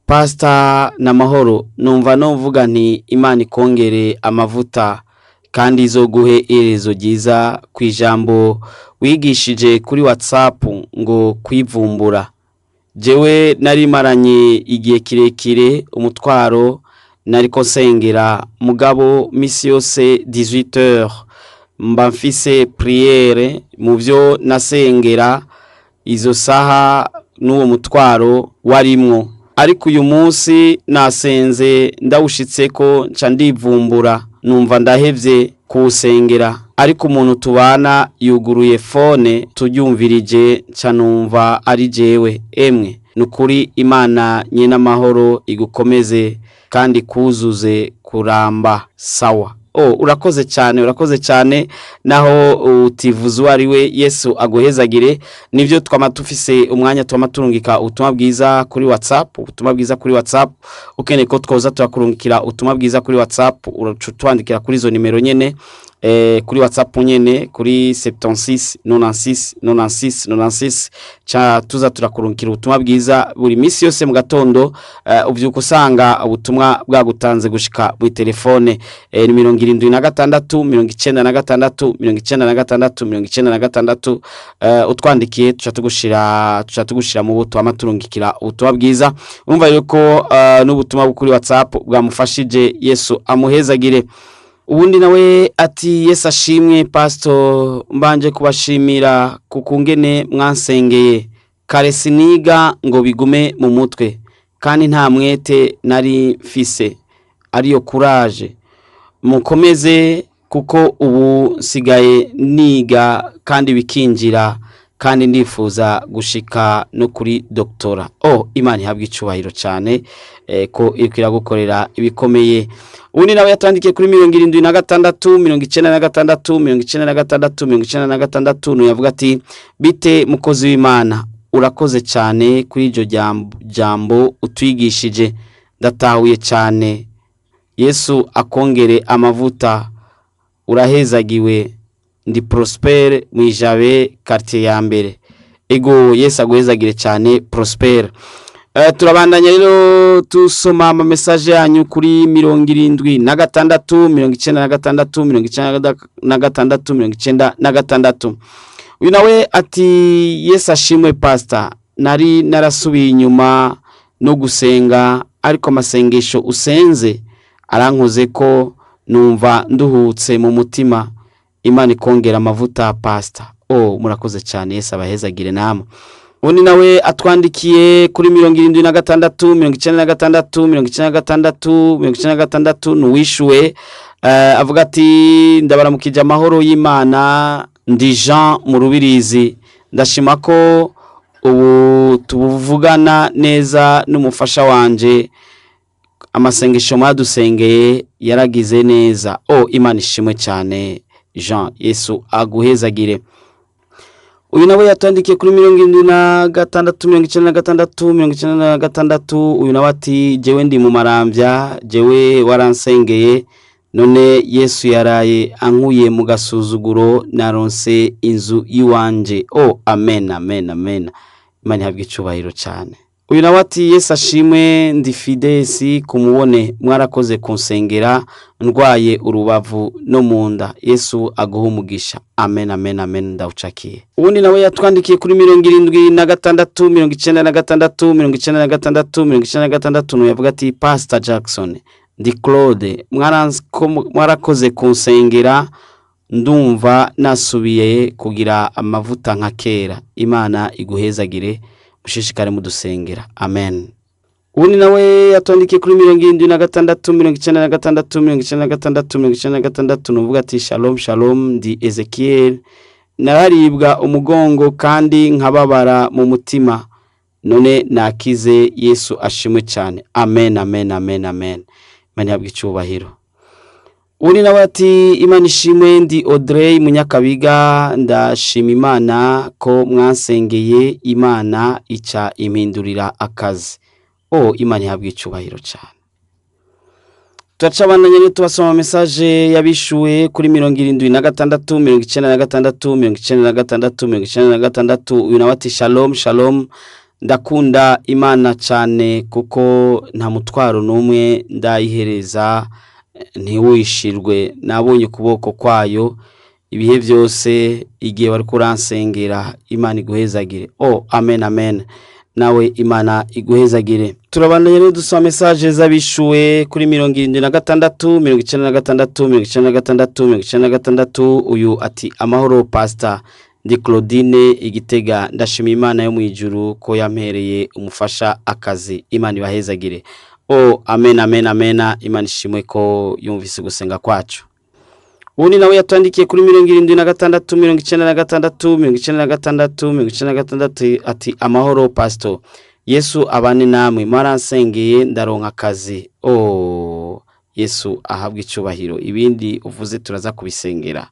"Pastor na mahoro, numva novuga nti Imana ikongere amavuta kandi izoguhe iherezo ryiza ku ijambo wigishije kuri WhatsApp ngo kwivumbura. Jewe narimaranye igihe kirekire umutwaro, nariko nsengera, mugabo misi yose 18h mba mfise prière. Mu byo nasengera izo saha n'uwo mutwaro warimwo, ariko uyu munsi nasenze ndawushitse ko nca ndivumbura, numva ndahevye kuwusengera, ariko umuntu tubana yuguruye phone turyumvirije, nca numva ari jewe. Emwe nukuri Imana nyene amahoro igukomeze kandi kuzuze kuramba." Sawa. Oh, urakoze cyane, urakoze cyane. Naho utivuze uwo ari we, Yesu aguhezagire. Nibyo, twama tufise umwanya, twama turungika ubutumwa bwiza kuri WhatsApp, ubutumwa bwiza kuri WhatsApp. Ukeneye ko twoza turakurungikira ubutumwa bwiza kuri WhatsApp, uraca utwandikira kuri izo nimero nyene, kuri WhatsApp nyene, kuri 76 96 96 96, ca tuza turakurungikira ubutumwa bwiza buri minsi yose mu gatondo. Uvyuka usanga ubutumwa bwagutanze gushika mu telefone. Ni 76 96 96 96. Utwandikiye tuca tugushira mu butumwa turungikira ubutumwa bwiza. Urumva rero ko n'ubutumwa bwo kuri WhatsApp bwamufashije. Yesu amuhezagire. Ubundi nawe ati: "Yesu ashimwe, pastor. Mbanje kubashimira ku kungene mwansengeye kare. Siniga ngo bigume mu mutwe, kandi nta mwete nari mfise, ariyo courage. Mukomeze, kuko ubu nsigaye niga kandi bikinjira, kandi ndifuza gushika no kuri doctorat." Oh, Imana ihabwa icubahiro cyane, ko iriko iragukorera ibikomeye. Ubundi nawe yatwandikiye kuri 76 96 96 96. Nuyavuga ati: "Bite mukozi w'Imana? Urakoze cyane kuri iryo jambo utwigishije, ndatahuye cyane. Yesu akongere amavuta, urahezagiwe. Ndi Prospere mu Ijabe, quartier ya mbere." Ego, Yesu aguhezagire cyane, Prospere. Turabandanya rero tusoma ama message yanyu kuri 76 96 96 96. Uyu nawe ati: "Yesu ashimwe, pastor. Nari narasubiye inyuma no gusenga, ariko amasengesho usenze arankoze ko numva nduhutse mu mutima. Imana ikongera amavuta, pastor." Oh, murakoze cyane, Yesu abahezagire namwe. Undi nawe atwandikiye kuri 76 96 96 96, nuwishuwe. Avuga ati: "Ndabaramukije, amahoro y'Imana. Ndi Jean mu Rubirizi. Ndashima ko ubu tubuvugana neza n'umufasha wanje. Amasengesho mwadusengeye yaragize neza." Oh, Imana ishimwe cyane, Jean, Yesu aguhezagire. Uyu nawe yatwandikiye kuri 76 96 96. Uyu nawe ati: "Jewe ndi mu Marambya. Jewe waransengeye, none Yesu yaraye ankuye mu gasuzuguro, naronse inzu y'iwanje." Oh, amen, amen, amen. Imana ihabwe icubahiro cyane. Uyu nawe ati: "Yesu ashimwe. Ndi Fidesi kumubone. Mwarakoze kunsengera ndwaye urubavu no mu nda. Yesu aguha umugisha." Amen, amen, amen, ndawucakiye. Ubundi nawe yatwandikiye kuri 76 96 96 96. Yavuga ati: "Pastor Jackson, ndi Claude. Mwarakoze kunsengera, ndumva nasubiye kugira amavuta nka kera. Imana iguhezagire, mushishikare mudusengera." Amen. Ubundi nawe yatwandikiye kuri 76 96 96 96. Nuvuga ati: "Shalom, shalom. Ndi Ezekiel. Nararibwa umugongo kandi nkababara mu mutima, none nakize. Yesu ashimwe cyane." Amen, amen, amen, amen. Imana ihabwe icyubahiro. Undi nawe ati: "Imana ishimwe. Ndi Audrey Munyakabiga. Ndashima Imana ko mwansengeye, Imana ica impindurira akazi." Oh, Imana ihabwe icyubahiro cyane. Turacabandanya rero tubasoma message yabishuwe kuri 76 96 96 96. Uyu nawe ati: "Shalom, shalom. Ndakunda Imana cyane kuko nta mutwaro n'umwe ndayihereza ntiwishirwe. Nabonye ukuboko kwayo ibihe byose igihe bari kuransengera. Imana iguhezagire." Oh, amen, amen. Nawe Imana iguhezagire. Turabandanya rero dusoma message z'abishuwe kuri 76 96 96 96. Uyu ati: "Amahoro, pastor. Ndi Claudine Igitega. Ndashima Imana yo mu ijuru ko yampereye umufasha akazi. Imana ibahezagire." Oh, amen, amen, amen. Imana ishimwe ko yumvise gusenga kwacu. Ubundi nawe yatwandikiye kuri 76 96 96 96 ati: "Amahoro, pastor. Yesu abane namwe. Mwaransengeye ndaronka akazi." Oh, Yesu ahabwe icubahiro. Ibindi uvuze turaza kubisengera.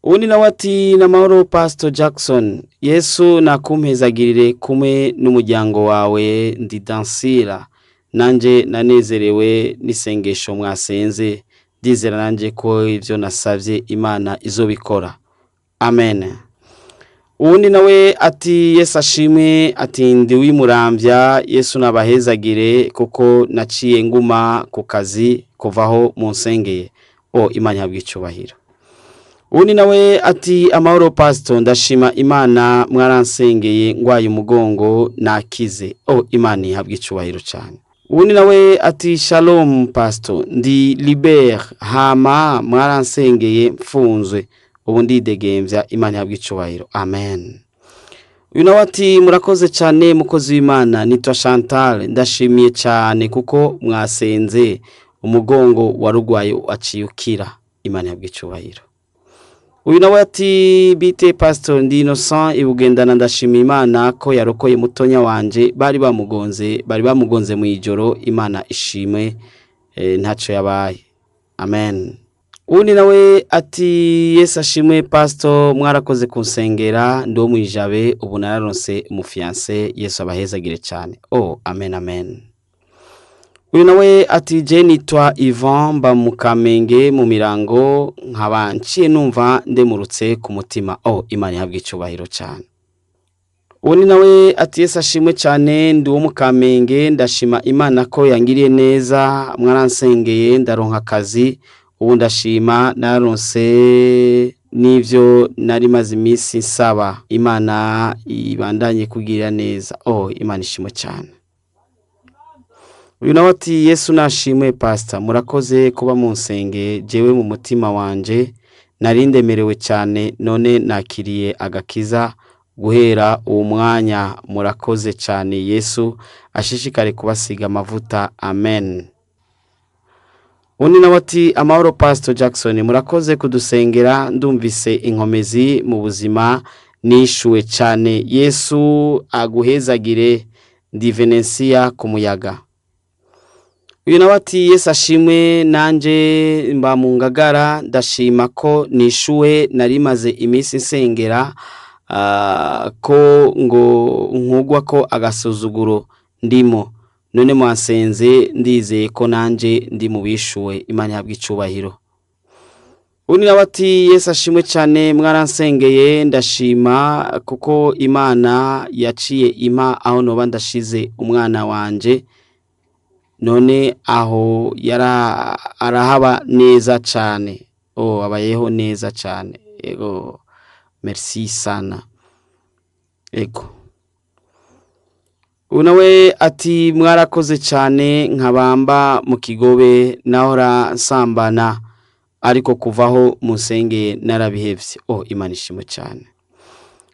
Uwundi nawe ati namahoro Pastor Jackson, Yesu nakumpezagirire kumwe n'umuryango wawe. Ndi Dansira, nanje nanezerewe n'isengesho mwasenze, ndizera nanje ko ivyo nasavye Imana izobikora. Amen. Uwundi nawe ati Yesu ashimwe, ati ndi wimurambya, Yesu nabahezagire kuko naciye nguma ku kazi kuvaho munsengeye. O Imana ihabwe icubahiro. Uwundi nawe ati amahoro pastor, ndashima Imana mwaransengeye ngwaye umugongo nakize. O Imana ihabwe icubahiro cyane. Uwundi nawe ati shalom pastor, ndi Liber hama mwaransengeye mfunzwe, ubu ndidegembya, Imana ihabwe icubahiro. Amen. Uyu nawe ati murakoze cyane mukozi w'Imana, nitwa Chantal, ndashimiye cyane kuko mwasenze umugongo warugwaye waciye ukira. Imana ihabwe icubahiro. Uyu nawe ati bite pastor, ndi Innocent ibugendana, ndashima Imana ko yarokoye mutonya wanje bari bamugonze, bari bamugonze mu ijoro. Imana ishimwe, ntacyo yabaye. Amen. Uwundi nawe ati Yesu ashimwe pastor, mwarakoze kunsengera, ndi wo mwijabe, ubu nararonse umufiance, Yesu abahezagire cyane. Oh amen amen. Uyu nawe ati je nitwa Ivan, mba mu Kamenge mu Mirango, nkaba nciye numva ndemurutse ku mutima. Oh Imana ihabwe icubahiro cyane. Uwundi nawe ati Yesu ashimwe cyane, ndi wo mu Kamenge, ndashima Imana ko yangiriye neza, mwaransengeye ndaronka akazi, ubu ndashima naronse n'ivyo nari maze iminsi nsaba. Imana ibandanye kugirira neza. Oh Imana ishimwe cyane. Uyu nawe ati Yesu nashimwe pastor, murakoze kuba munsenge, jewe mu mutima wanje nari ndemerewe cyane, none nakiriye agakiza guhera uwo mwanya. Murakoze cyane, Yesu ashishikare kubasiga amavuta. Amen. Undi nawe ati amahoro Pastor Jackson, murakoze kudusengera, ndumvise inkomezi mu buzima, nishuwe cyane, Yesu aguhezagire. Ndi Venencia ku muyaga. Uyu nawe ati Yesu ashimwe, nanje mba mu Ngagara, ndashima ko nishuwe, nari maze iminsi nsengera ko ngo nkugwa ko agasuzuguro ndimo, none mwasenze ndizeye ko nanje ndi mu bishuwe. Imana ihabwe icubahiro. Undi nawe ati Yesu ashimwe cyane, mwaransengeye, ndashima kuko Imana yaciye impa aho noba ndashize umwana wanje, none aho yara arahaba neza cyane. Oh abayeho neza cyane. Ego merci sana. Ego. Uyu nawe ati mwarakoze cyane, nkabamba mu Kigobe nahora nsambana, ariko kuvaho musengeye narabihevye. Oh Imana ishimwe cyane.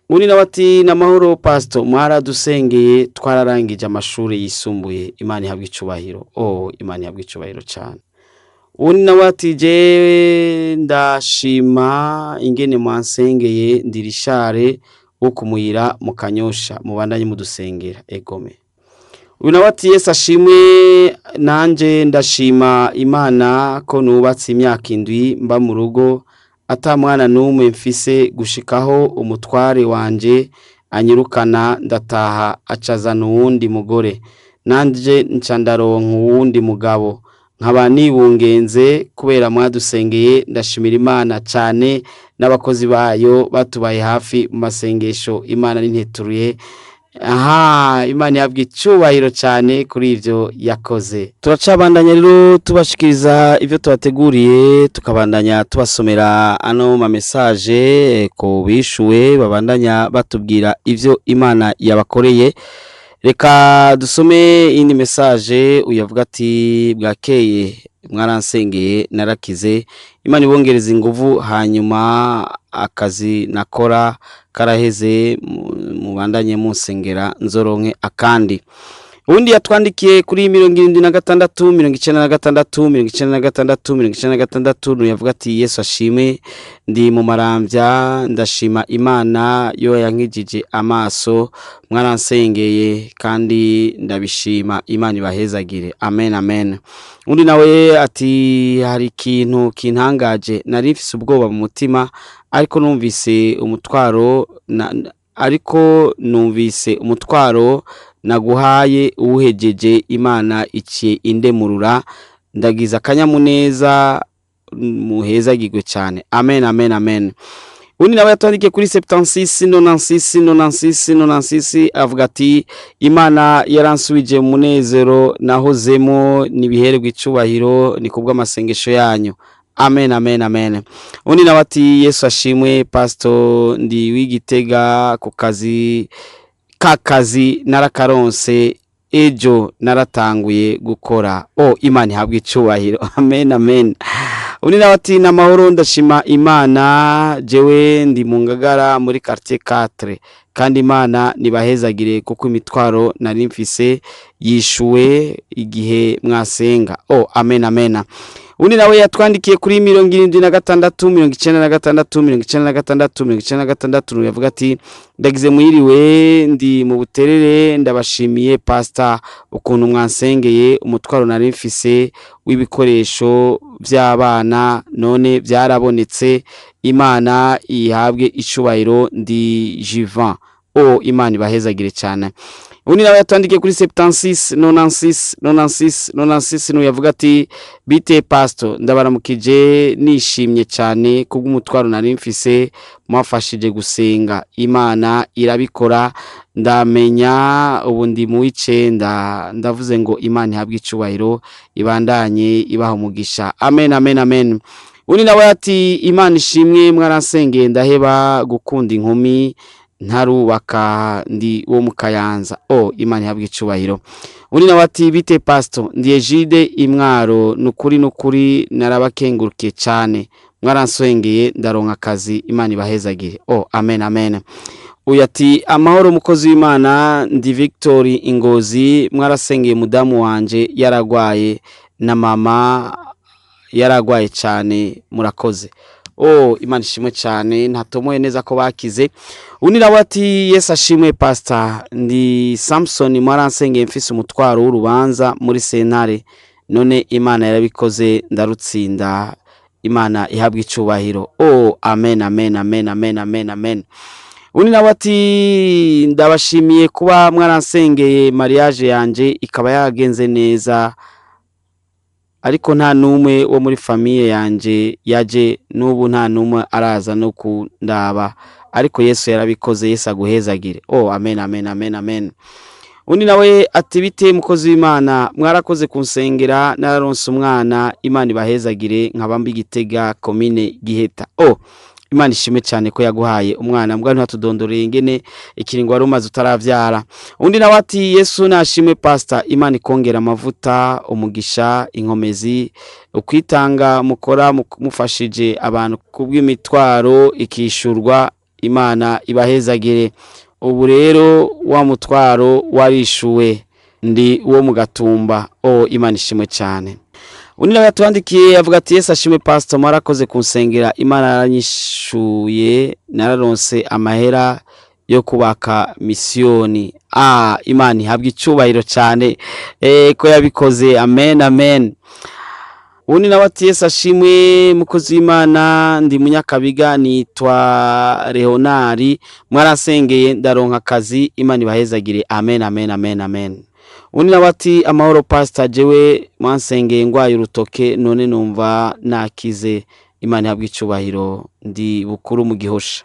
Undi nawe ati namahoro pastor, mwaradusengeye twararangije amashuri yisumbuye, Imana ihabwe icubahiro. Oh Imana ihabwe icubahiro cyane. Undi nawe ati je ndashima ingene mwansengeye, ndi Rishare wo kumuyira mu Kanyosha, mubandanye mudusengera. Egome. Uyu nawe ati Yesu ashimwe, nanje ndashima Imana ko nubatse imyaka 7 mba mu rugo ata mwana n'umwe mfise, gushikaho umutware wanje anyirukana ndataha, acazana uwundi mugore, nanje nca ndaronka uwundi mugabo, nkaba nibungenze kubera mwadusengeye. Ndashimira Imana cyane n'abakozi bayo batubaye hafi mu masengesho. Imana ninteturuye. Aha Imana ihabwa icubahiro cyane kuri ivyo yakoze. Turacabandanya rero tubashikiriza ivyo tubateguriye, tukabandanya tubasomera ano ma message ko bishuwe, babandanya batubwira ivyo Imana yabakoreye. Reka dusome indi message. Uyavuga ati bwakeye mwaransengeye narakize, Imana ibongereza inguvu, hanyuma akazi nakora karaheze, mubandanye munsengera nzoronke akandi. Uwundi yatwandikiye kuri 76 96 96 96 yavuga ati Yesu ashimwe, ndi mu Maramvya, ndashima Imana yo yankijije amaso, mwaransengeye kandi ndabishima, Imana ibahezagire, amen amen. Undi nawe ati hari ikintu kintangaje, nari mfise ubwoba mu mutima, ariko numvise umutwaro ariko numvise umutwaro naguhaye uwuhejeje, Imana iciye indemurura, ndagize akanyamuneza, muhezagirwe cyane, amen amen amen. Undi nawe yatwandikiye kuri 76 96 96 96 avuga ati Imana yaransubije mu munezero nahozemo, nibihererwe icubahiro, ni kubw'amasengesho yanyu, amen amen amen. Undi nawe ati Yesu ashimwe pastor, ndi w'Igitega ku kazi kakazi narakaronse ejo, naratanguye gukora, o Imana ihabwa icubahiro, amen amen. Undi nawe ati n'amahoro, ndashima Imana, jewe ndi mu Ngagara muri quartier 4, kandi Imana nibahezagire kuko imitwaro nari mfise yishuwe igihe mwasenga, o amen amen. Undi nawe yatwandikiye kuri 76 96 96 96 yavuga ati ndagize mwiriwe, ndi mu Buterere, ndabashimiye pastor ukuntu mwansengeye, umutwaro nari mfise w'ibikoresho by'abana none byarabonetse, Imana ihabwe icubahiro, ndi Jivan, o Imana ibahezagire cyane. Undi nawe yatwandikiye kuri 76 96 96 96 n'uyu yavuga ati bite pastor, ndabaramukije, nishimye cyane kubw'umutwaro nari mfise mwafashije gusenga, Imana irabikora, ndamenya ubu ndi mu w'icenda, ndavuze ngo Imana ihabwe icubahiro, ibandanye ibaha umugisha, amen amen amen. Undi nawe ati Imana ishimwe, mwaransengeye ndaheba gukunda inkumi ntarubaka, ndi wo mu Kayanza, o Imana ihabwe icubahiro. Undi nawe ati bite pastor, ndi Egide Imwaro, nukuri nukuri narabakengurukiye cyane, mwaransengeye ndaronka akazi, Imana ibahezagire, o amen amen. Uyu ati amahoro mukozi w'Imana, ndi Victor Ingozi, mwarasengeye mudamu wanje yaragwaye na mama yaragwaye cyane, murakoze, o Imana ishimwe cyane, ntatomoye neza ko bakize. Undi nawe ati Yesu ashimwe pastor, ndi Samson, mwaransengeye mfise umutwaro w'urubanza muri sentare, none Imana yarabikoze ndarutsinda, Imana ihabwa icubahiro, o amen amen amen amen amen amen. Undi nawe ati ndabashimiye kuba mwaransengeye mariage yanje ikaba yagenze neza, ariko nta numwe wo muri famille yanje yaje, n'ubu nta numwe araza no kundaba, ariko Yesu yarabikoze, Yesu aguhezagire, oh amen amen amen amen. Undi nawe ati bite mukozi w'Imana, mwarakoze kunsengera nararonse umwana, Imana ibahezagire, nkaba mbi Gitega komine Giheta, oh Imana ishimwe cyane ko yaguhaye umwana, mbwa ntatudondoreye ingene ikiringo wari umaze utaravyara. Undi nawe ati Yesu nashimwe pastor, Imana ikongera amavuta, umugisha, inkomezi, ukwitanga mukora mufashije abantu kubw'imitwaro ikishurwa, Imana ibahezagire, ubu rero wa mutwaro warishuwe, ndi uwo mu Gatumba, o Imana ishimwe cyane. Undi nawe yatwandikiye avuga ati Yesu ashimwe pastor, mwarakoze kunsengera, Imana yaranyishuye, nararonse amahera yo kubaka misiyoni, Imana ihabwa icubahiro cyane, ko yabikoze, amen amen. Undi nawe ati Yesu ashimwe mukozi w'Imana, ndi Munyakabiga, nitwa Leonari, mwarasengeye ndaronka akazi, Imana ibahezagire, amen amen amen amen. Undi nawe ati amahoro pastor, jewe mwansengeye ngwaye urutoke none numva nakize, Imana ihabwe icubahiro, ndi Bukuru mu Gihosha.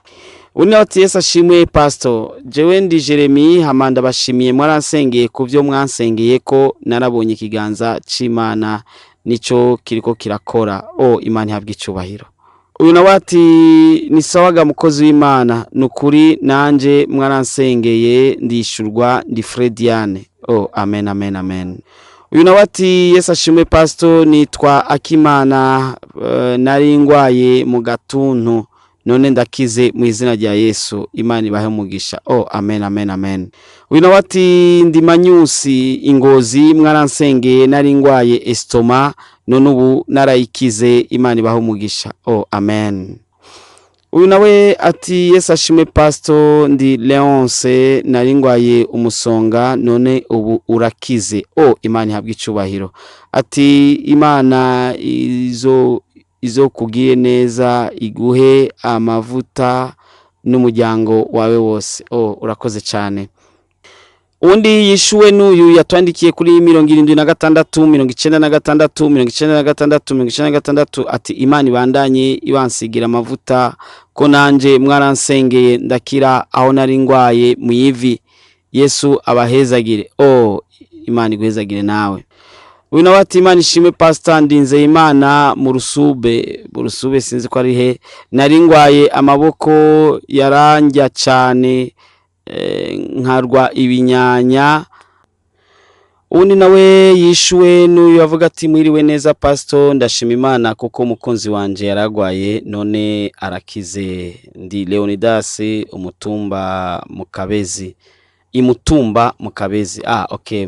Undi nawe ati Yesu ashimwe pastor, jewe ndi Jeremy Hamanda, bashimiye mwaransengeye ku byo mwansengeye ko narabonye ikiganza c'Imana nico kiriko kirakora, o Imana ihabwe icubahiro. Uyu nawe ati ni sawaga mukozi w'Imana, nukuri nanje mwaransengeye ndishurwa, ndi Frediane, oh amen amen amen. Uyu nawe ati Yesu ashimwe pastor, nitwa Akimana, nari ngwaye mu gatuntu None ndakize mu izina rya Yesu. Imana ibahe umugisha. Oh, amen, amen, amen. Uyu nawe ati: "Ndi Manyusi Ingozi, mwaransengeye, nari ngwaye estomac, none ubu narayikize. Imana ibahe umugisha." Oh, amen. Uyu nawe ati: "Yesu ashimwe pastor, ndi Leonce, nari ngwaye umusonga, none ubu urakize." Oh, Imana ihabwe icubahiro. Ati: "Imana izo kugire neza, iguhe amavuta n'umuryango wawe wose." Oh, urakoze cyane. Undi yishuwe n'uyu yatwandikiye kuri 76 96 96 96, ati: "Imana ibandanye ibansigira amavuta, ko nanje mwaransengeye ndakira aho nari ngwaye mu ivi. Yesu abahezagire." Oh, Imana iguhezagire nawe. Uyu nawe ati: "Imana ishimwe pastor, ndinze Imana mu Rusube." Mu Rusube sinzi ko ari he. "Nari ngwaye amaboko yarandya cyane, nkarwa ibinyanya." Undi nawe yishuwe n'uyu avuga ati: "Mwiriwe neza pastor, ndashima Imana kuko umukunzi wanje yaragwaye none arakize. Ndi Leonidas umutumba mu Kabezi, imutumba mu Kabezi." Ah, okay.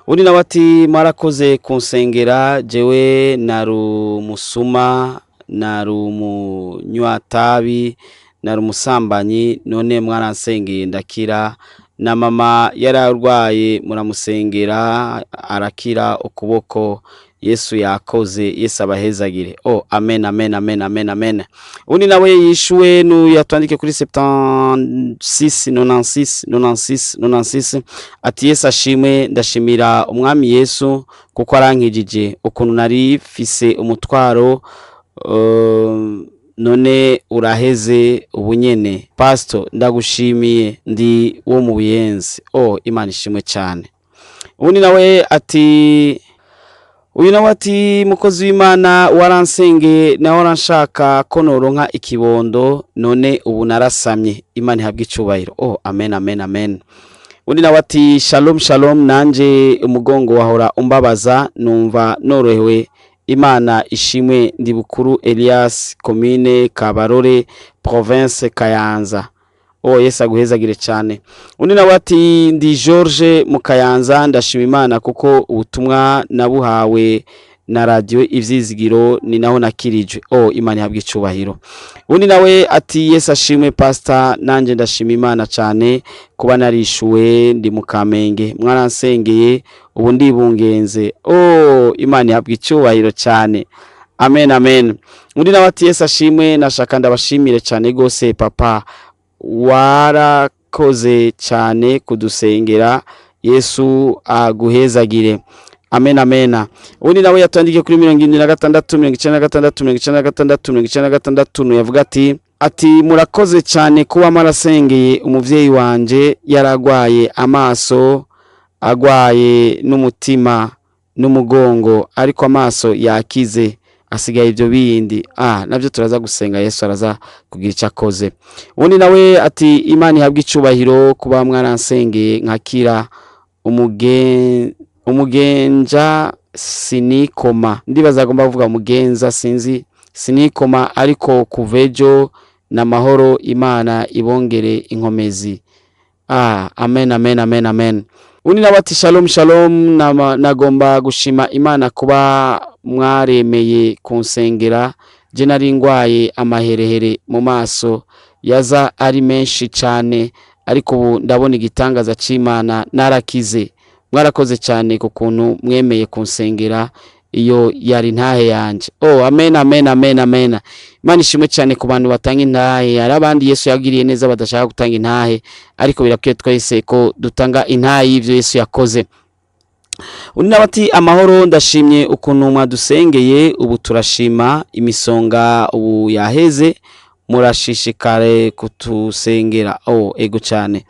Undi nawe ati: "Mwarakoze kunsengera, jewe nari umusuma, nari umunywatabi, nari umusambanyi, none mwaransengeye ndakira. Na mama yararwaye muramusengera arakira ukuboko. Yesu yakoze, Yesu abahezagire." Oh, amen, amen, amen, amen, amen. Undi nawe yishuwe n'uyu yatwandike kuri 76 96 96 96, ati: "Yesu ashimwe, ndashimira Umwami Yesu kuko arankijije. Ukuntu nari mfise umutwaro, none uraheze ubunyene. Pastor, ndagushimiye. Ndi wo mu Buyenzi." Oh, Imana ishimwe cyane. Ubundi nawe ati, uyu nawe ati: "Mukozi w'Imana, waransengeye nawe waranshaka ko noronka ikibondo, none ubu narasamye. Imana ihabwe icubahiro." Oh, amen, amen, amen. Undi nawe ati: "Shalom, shalom, nanje umugongo wahora umbabaza, numva norohewe. Imana ishimwe. Ndi Bukuru Elias, commune Kabarore, province Kayanza." Oh, Yesu aguhezagire cyane. Undi nawe ati: "Ndi George mu Kayanza, ndashima Imana kuko ubutumwa nabuhawe na Radio Ivyizigiro, ni naho nakirijwe." Oh, Imana ihabwe icubahiro. Undi nawe ati: "Yesu ashimwe pastor, nanje ndashima Imana cyane kuba narishuwe. Ndi mu Kamenge, mwaransengeye, ubu ndibungenze." Oh, Imana ihabwe icubahiro cyane. Amen, amen. Undi nawe ati: "Yesu ashimwe, nashaka ndabashimire cyane gose papa, warakoze cyane kudusengera. Yesu aguhezagire." Amen, amen. Undi nawe yatwandikiye kuri 76 96 96 96, yavuga ati: "Murakoze cyane kuba marasengeye umuvyeyi wanje, yaragwaye amaso, agwaye n'umutima n'umugongo, ariko amaso yakize, asigaye ibyo bindi." Ah, nabyo turaza gusenga, Yesu araza kugira icyo akoze. Ubundi nawe ati: "Imana ihabwe icubahiro kuba mwaransengeye nkakira umugenja sinikoma." Ndibaza agomba kuvuga umugenza, sinzi. "Sinikoma, ariko kuva ejo n'amahoro. Imana ibongere inkomezi." Ah, amen, amen, amen, amen. Undi nawe ati: "Shalom, shalom, nagomba gushima Imana kuba mwaremeye kunsengera. Je nari ngwaye amaherehere mu maso, yaza ari menshi cyane, ariko ubu ndabona igitangaza c'Imana, narakize. Mwarakoze cyane ku kuntu mwemeye kunsengera, iyo yari ntahe yanje." Oh, amen, amen, amen, amen. Imana ishimwe cyane ku bantu batanga intahe. Hari abandi Yesu yagiriye neza badashaka gutanga intahe, ariko birakwiye twese ko dutanga intahe y'ivyo Yesu yakoze. Undi nawe ati: "Amahoro, ndashimye ukuntu mwadusengeye, ubu turashima, imisonga ubu yaheze. Murashishikare kutusengera." Oh, ego cyane,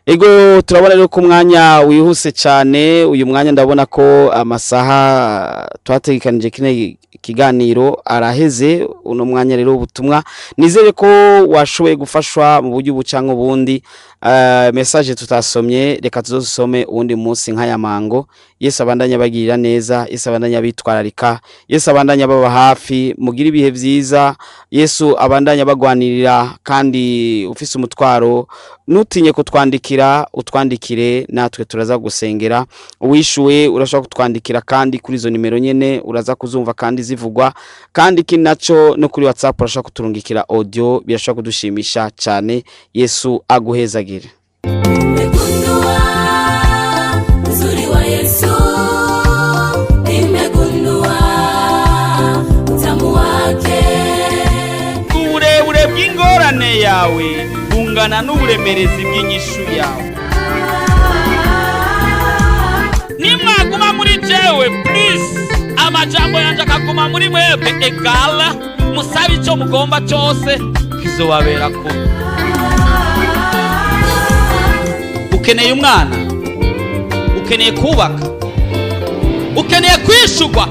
ego. Turabona rero ko umwanya wihuse cyane. Uyu mwanya ndabona ko amasaha twategekanije kino kiganiro araheze. Uno mwanya rero ubutumwa, nizere ko washoboye gufashwa mu buryo ubu cyangwa ubundi. Message tutasomye, reka tuzosome uwundi munsi nk'aya mango. Yesu abandanya abagirira neza, Yesu abandanya abitwararika, Yesu abandanya baba hafi. Mugire ibihe vyiza. Yesu abandanya bagwanirira. Kandi ufise umutwaro, ntutinye kutwandikira, utwandikire, natwe turaza gusengera. Uwishuwe urashobora kutwandikira kandi kuri izo nimero nyene uraza kuzumva kandi zivugwa. Kandi ikindi naco, no kuri WhatsApp urashobora kuturungikira audio, birashobora kudushimisha cyane. Yesu aguhezagire. Nimegundua uzuri wa Yesu, nimegundua utamu wake. Uburebure bw'ingorane yawe bungana n'uburemerezi bw'inyishu yawe. Nimwaguma muri jewe plus amajambo yanje akaguma muri mwebwe, égal musabe icyo mugomba cyose, kizobabera kuba. Ukeneye umwana, ukeneye kubaka, ukeneye kwishurwa.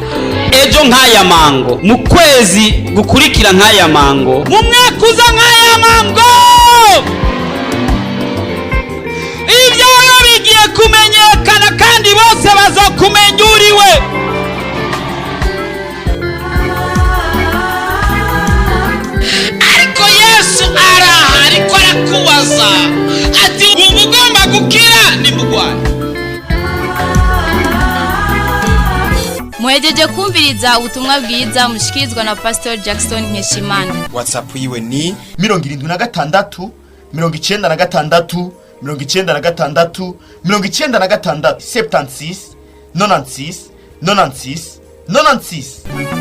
Ejo nk'aya mango, mu kwezi gukurikira nk'aya mango, mu mwaka uza nk'aya mango, ibyawe bigiye kumenyekana kandi bose bazokumenya uriwe. Ariko Yesu araha, ariko arakubaza ati: "Wumva ugomba gukira nimugwaye?" Muhejeje kumviriza ubutumwa bwiza mushikirizwa na Pastor Jackson Nkeshimana. WhatsApp yiwe ni 76 96 96 96, 76 96 96 96.